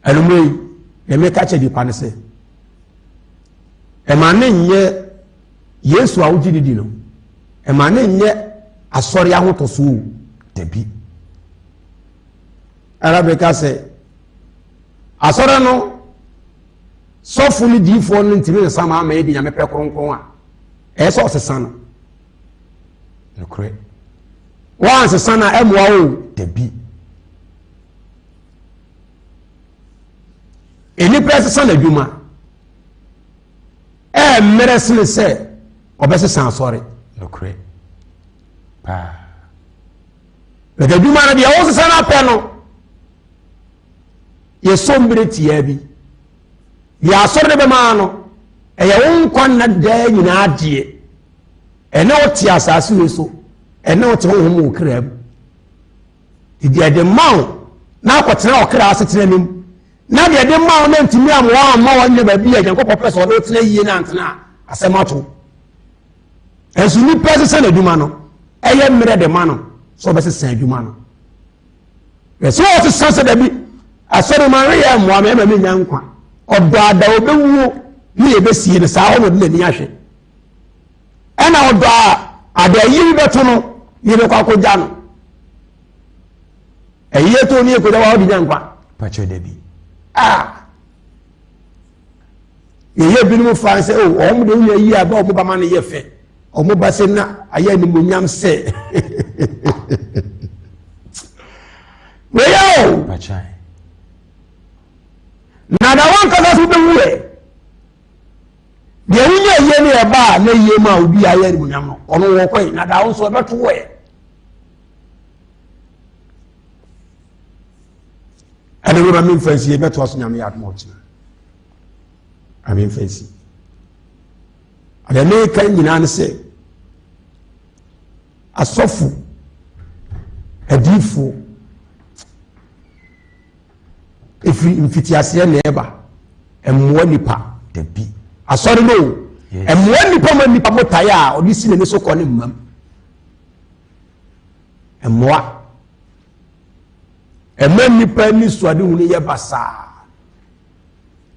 Anumere yi, na meka kyerɛ nipa no sɛ, ɛma ne nyɛ Yesu a wogye ne di no, ɛma ne nyɛ asɔre ahotɔsoɔ o. Dabi. Ɛna meka sɛ, asɔre no Sɔfo ne diifoɔ no ntumi nsesa ma ama yɛdi nyame pɛ kronkron a, ɛyɛ sɛ ɔsesa no. Nokorɛ. Woansesa no a ɛmmoa wo. Dabi. Nnipa ɛsesa n'adwuma ɛmmerɛ sene sɛ ɔbɛsesa asɔre. Nokorɛ. Paa. Bɛtɛ adwuma no deɛ wosesa no apɛ no yɛsɔ mmerɛ tiaa bi deɛ asɔre no bɛma no ɛyɛ wo nkwa nna daa nyinaa deɛ ɛne wote asase wei so ɛne wote honhom wɔ kra mu deɛ ɛde ma wo na akɔtena ɔkra asetena no mu na deɛ ɛde ma wo na ntumi amoa amma wɔnyɛ baabi a nyankopɔn pɛ sɛ ɔde wotena yie no antena asɛm ato ɛnso nnipa sesa n'adwuma no ɛyɛ mmerɛ de ma no sɛ ɔbɛsesa adwuma no Ɛsɛ ɔsesa sɛ dabi asɔre ma reyɛ mmoa me ɛma menya nkwa. Ɔdɔ ada ɔbɛwuo ne yɛbɛsie no saa hɔ na ɔde n'ani ahwɛ. Ɛna ɔdɔ a ada ayi bi bɛto no ne yɛbɛkɔ akɔgya no. Ɛyie to ne yɛkɔgya wa ɔde nya nkwa. Pakyɛ dabi. Ah. Yɛyɛ binom fa sɛ o oh, wɔn de wonya yie a bɛ wɔn ba ma no yɛ fɛ. Wɔn ba sɛ na ayɛ animuonyam sɛ. Weyɛ o. Na na wɔn kasa so bɛwu ɛ. Deɛ wonya yie ne ɛba a na yie ma obi ayɛ animuonyam no ɔno wɔ kɔe na da wo nso ɛbɛto wɔ ɛ. Ɛne wura mi nfa nsi ɛbɛto aso nyame yɛ adom ɔkyena. Ame nfa nsi. Deɛ meka nyinaa ne sɛ asɔfo adiifoɔ. Ɛfiri mfitiaseɛ na ɛba. Ɛmmoa nipa. Dabi. Asɔre no o. Ɛmmoa nipa ma nipa botaeɛ a ɔde si n'ani so kɔ ne mmam. Ɛmmoa. Ɛma nipa ani so adehunu yɛ basaa.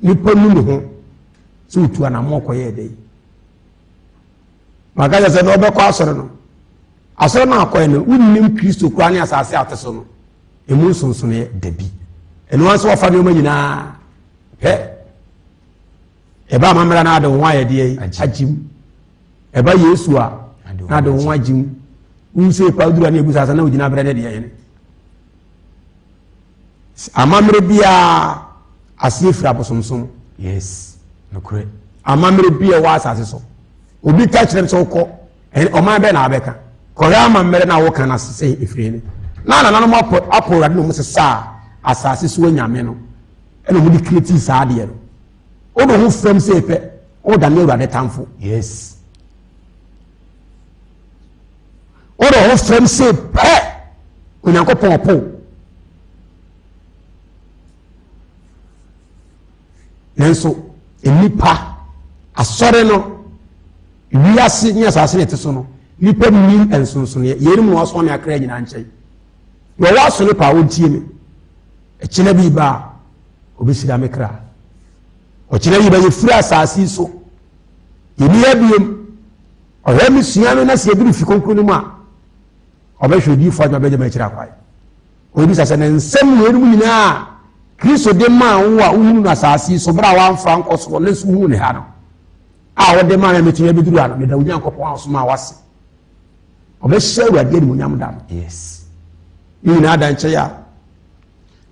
Nipa nu ne ho sɛ otu anammɔn kɔyɛɛ dɛ yi. Maka kyerɛ sɛ na ɔbɛkɔ asɔre no. Asɔre no akɔɛ no, wonnim Kristo koraa ne asase a ɔte so no. Emu nsonsonoeɛ. Dabi. Ɛno ara nso wafa nneɛma nyinaa pɛ. Ɛba amammerɛ no ade ho ayɛ deɛ yi agye mu. Ɛba Yesu a na ade ho agye mu. Wonso epa duru a na ebu sasa na ogyina abrɛ ne deɛ yɛn. Amammerɛ biara aseɛ firi abosomsom. Yes, nokorɛ. Amammerɛ bi a ɛwɔ asase so. Obi ka kyerɛ m sɛ wokɔ ɔman bɛn na abɛka. Kɔhwɛ amammerɛ no a woka no ase sɛ ɛfiri ne. Na nananom apɔ apɔ awurade na wɔn sesaa asase so anyame no ɛna wɔn de kireti saa adeɛ no. Wode ho fam sɛ pɛ wodane awurade tamfo. Yes. Wode ho fam sɛ pɛ Onyankopɔn ɔpo. Nanso nnipa asɔre no wiase ne asase na ɛte so no nnipa nnim nsonsonoeɛ. Yeinom na wɔasoa me akra nyinaa nkyɛn. Deɛ ɔwɔ aso no paa ɔntie me. Ɛkyena bi ba a ɔbɛhyira me kra. Ɔkyena bi ba yɛfiri asase yi so. Yɛni ha biom. Ɔhwɛ me sua me na sɛ yɛduru fi kronkron no mu a ɔbɛhwɛ odiyifoɔ adwuma bɛgye m'akyiri akwae. Ɔbisa sɛ, na nsɛm weinom nyinaa a Kristo de maa wo a wohunu no asase yi so berɛ a woamfa ankɔ soro ne nso wohuu ne ha no a wode maa me a mɛtumi abɛduru ha no, meda Onyankopɔn a ɔsomaa wase. Ɔbɛhyɛ Awurade animuonyam da no. Yes. Ne nyinaa da nkyɛn a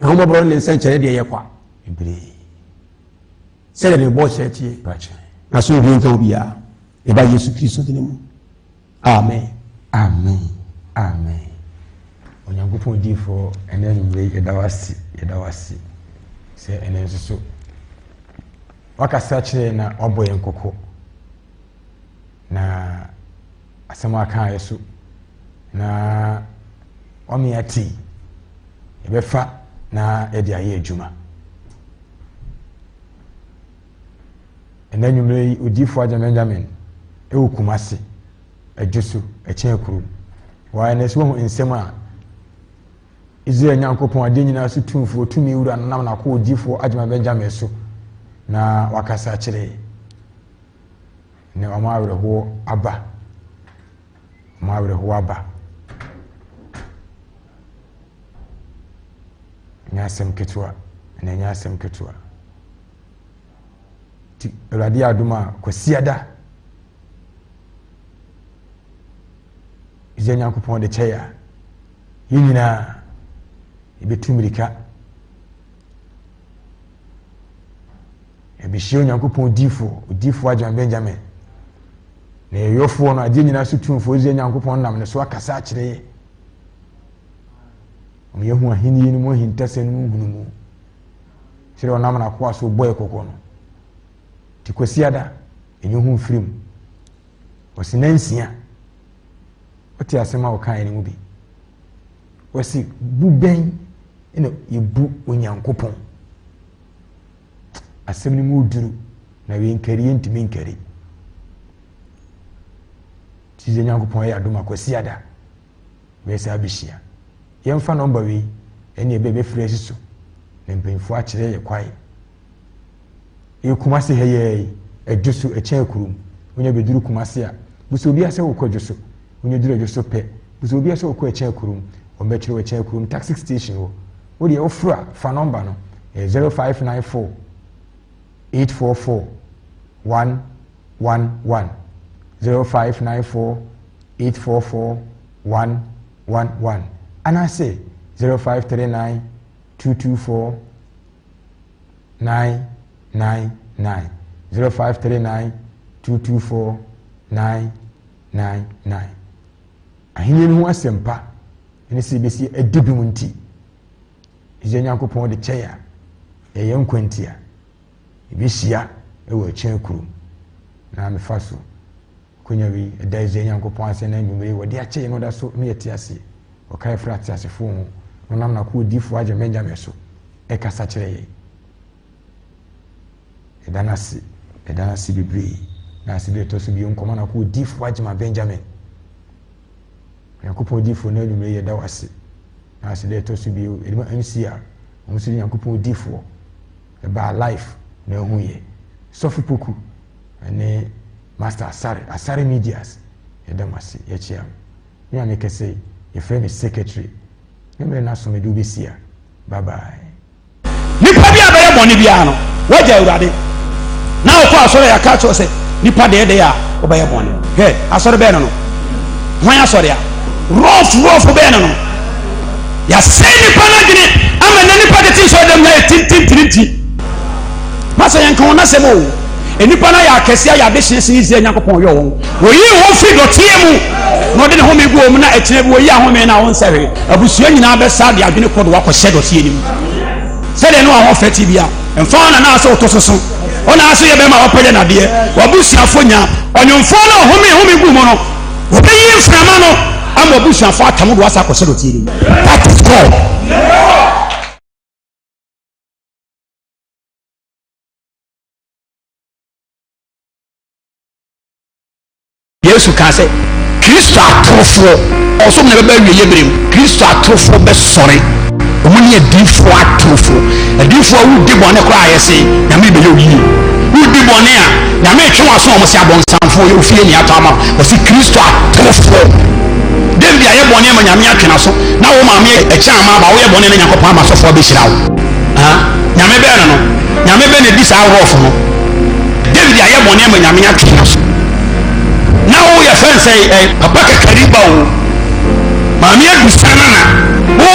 na homɔborɔ ne ne nsɛnkyerɛnne deɛ yɛ kwa. Bebree. Sɛdeɛ ne bɔ hyɛ teɛ. Na so obi nka obiara. Ɛba Yesu Kristo dini mu. Amen. Amen. Amen. Onyankopɔn diifoɔ ɛnɛ anwummerɛ yi yɛda wo ase yɛda wo ase sɛ ɛnɛ nso so wakasa kyerɛ na wabɔ yɛn kɔkɔ na asɛm a aka yɛ so na wame ate yɛbɛfa na yɛde ayɛ adwuma Ɛnnɛ anwummerɛ yi, Odiyifoɔ Agya Benjamin wɔ Kumasi, Adwo so, Ɛkyɛn kurom. Wɔayɛ no sɛ wahu nsɛm a Israel Nyankopɔn, adeɛ nyinaa so tumfoɔ, tumi wura no nam n'akoa Odiyifoɔ Agyeman Benjamin so na wakasa akyerɛ yɛn. Ne wɔn awerɛhoɔ aba. Wɔn awerɛhoɔ aba. Nyɛ asɛm ketewa, na ɛnyɛ asɛm ketewa. Nti Awurade yɛ adom a Kwasiada Israel Nyankopɔn de kyɛe a yɛn nyinaa yɛbɛtu mmirika yɛbɛhyia Onyankopɔn diifoɔ odiifoɔ Agyeman Benjamin na yɛyɔfoɔ no adeɛ nyinaa so tumfoɔ Israel Nyankopɔn nam ne so akasa akyerɛ yɛ wɔn yɛhu ahenni no mu ahintasɛm no mu nhunumu Sɛdeɛ ɔnam n'akoa so bɔɛ kɔkɔ no. Nti Kwasiada, ɛnyɛ ho mfiri mu. Ɔsi nansia. Wote asɛm a ɔkaeɛ no mu bi. Wɔsi bu bɛn na yɛbu Onyankopɔn. Asɛm no mu duru na wei nkari yɛntumi nkari. Nti sɛ Nyankopɔn yɛ adom a Kwasiada bɛyɛ saa bɛhyia. Yɛmfa nɔmba wei ɛne ɛbɛ bɛfiri asi so na mpanyinfoɔ akyerɛ yɛ kwae. Ɛyɛ Kumase ha yɛ yi, Adwo so, ɛkyɛn kurom. Wonya bɛduru Kumase a, busa obi asɛ wokɔ Adwo so. Wonya duru Adwo so pɛ, busa obi asɛ wokɔ ɛkyɛn kurom. Wɔn bɛkyerɛ wɔ ɛkyɛn kurom taxi station hɔ. Wodeɛ woforo a, fa nɔmba no, ɛyɛ 0594 844 111 0594 844 111 anaasɛ 0539 224 999 0539 224 999 Ahenni no ho asɛmpa ne sɛ yɛbɛsi adi bem nti, Israel Nyankopɔn de kyɛe a ɛyɛ nkwa nti a yɛbɛhyia wɔ akyɛn kurom na mefa so Akonya wei, ɛda Israel Nyankopɔn ase na anwummere yi wɔde akyɛ yɛn na ɔda so ma yɛte ase. Ɔkae frɛ ateasefoɔ ho, na ɔnam n'akoa odiyifoɔ Agya Benjamin so. ɛkasa kyerɛ yɛn. Yɛda no ase, yɛda no ase bebree. Na ase bi ɛtɔ so bio nkɔmɔ na kɔ odiifoɔ Agyema Benjamin. Onyankopɔn odiifoɔ no anwummerɛ yɛda wo ase. Na ase bi ɛtɔ so bio yɛde ma MCR, wɔn nso de Nyankopɔn odiifoɔ ɛbaa life na ɛho yɛ. Sɔfo Poku ɛne Master Asare, Asare Medias, yɛda mo ase, yɛkyea mo. Me a mekɛsɛ yi, yɛfrɛ me Secretary. Me mmerɛ no aso mede wo bɛsi a. Bye bye. Nipa bi a bɛyɛ bɔne biara no, wagya Awurade. Na wokɔ asɔre a yɛaka akyerɛ wo sɛ nipa deɛ ɛdɛn a wobɛyɛ bɔne. Hwɛ, asɔre bɛn no no? Hwan asɔre a? Rɔf rɔf bɛn no no? Yɛasɛe nipa no adwene ama nnɛ nipa tete nsɔre dɛm nyinaa yɛ tintintirinti. Pastor yɛnka wɔn asɛm o. Nnipa no ayɛ akɛseɛ ayɛ adehyeɛ sen Israel Nyankopɔn ɔyɔɔ wɔn. Wɔyii wɔn firi dɔteɛ mu na ɔde ne home gu wɔn mu na ɛkyena bi wɔyi ahome no a wɔnsɛ hwee. Abusua nyinaa bɛsa de adwene kɔ de wakɔhyɛ dɔteɛ no mu. Sɛdeɛ ne w'ahoɔfɛ te bia, mfa wo nana ase woto soso. Wo na ase yɛ bɛrima a wapagya nadeɛ. W'abusuafoɔ nya. Ɔnwomfoɔ no a ɔhome home gu mu no, wɔbɛyi mframa no ama w'abusuafoɔ atam de wasa akɔhyɛ dɔteɛ no mu. That is God. Yesu kaa sɛ, Kristo atorofoɔ, ɔsom na ɛbɛba awieeɛ berɛ mu, Kristo atorofoɔ bɛsɔre. Wɔn ne adiyifoɔ atorofoɔ. Adiyifoɔ a wodi bɔne koraa a yɛse Nyame bɛyɛ wo yie. Wodi bɔne a, Nyame retwe wɔn aso a wɔse abɔnsamfoɔ yɛ ofie ne atɔ ama wo. Wɔse Kristo atorofoɔ. David ayɛ bɔne ama Nyame atwe n'aso na wo maame ɛkyɛ ama aba woyɛ bɔne na Nyankopɔn ama asɔfoɔ abɛhyira wo. Ha? Nyame bɛn no no? Nyame bɛn na ɛdi saa rɔfo no? David ayɛ bɔne ama Nyame atwe n'aso. Na wo yɛ fɛn sɛ ɛ papa kakari ba o. Maame adusa nana. Wo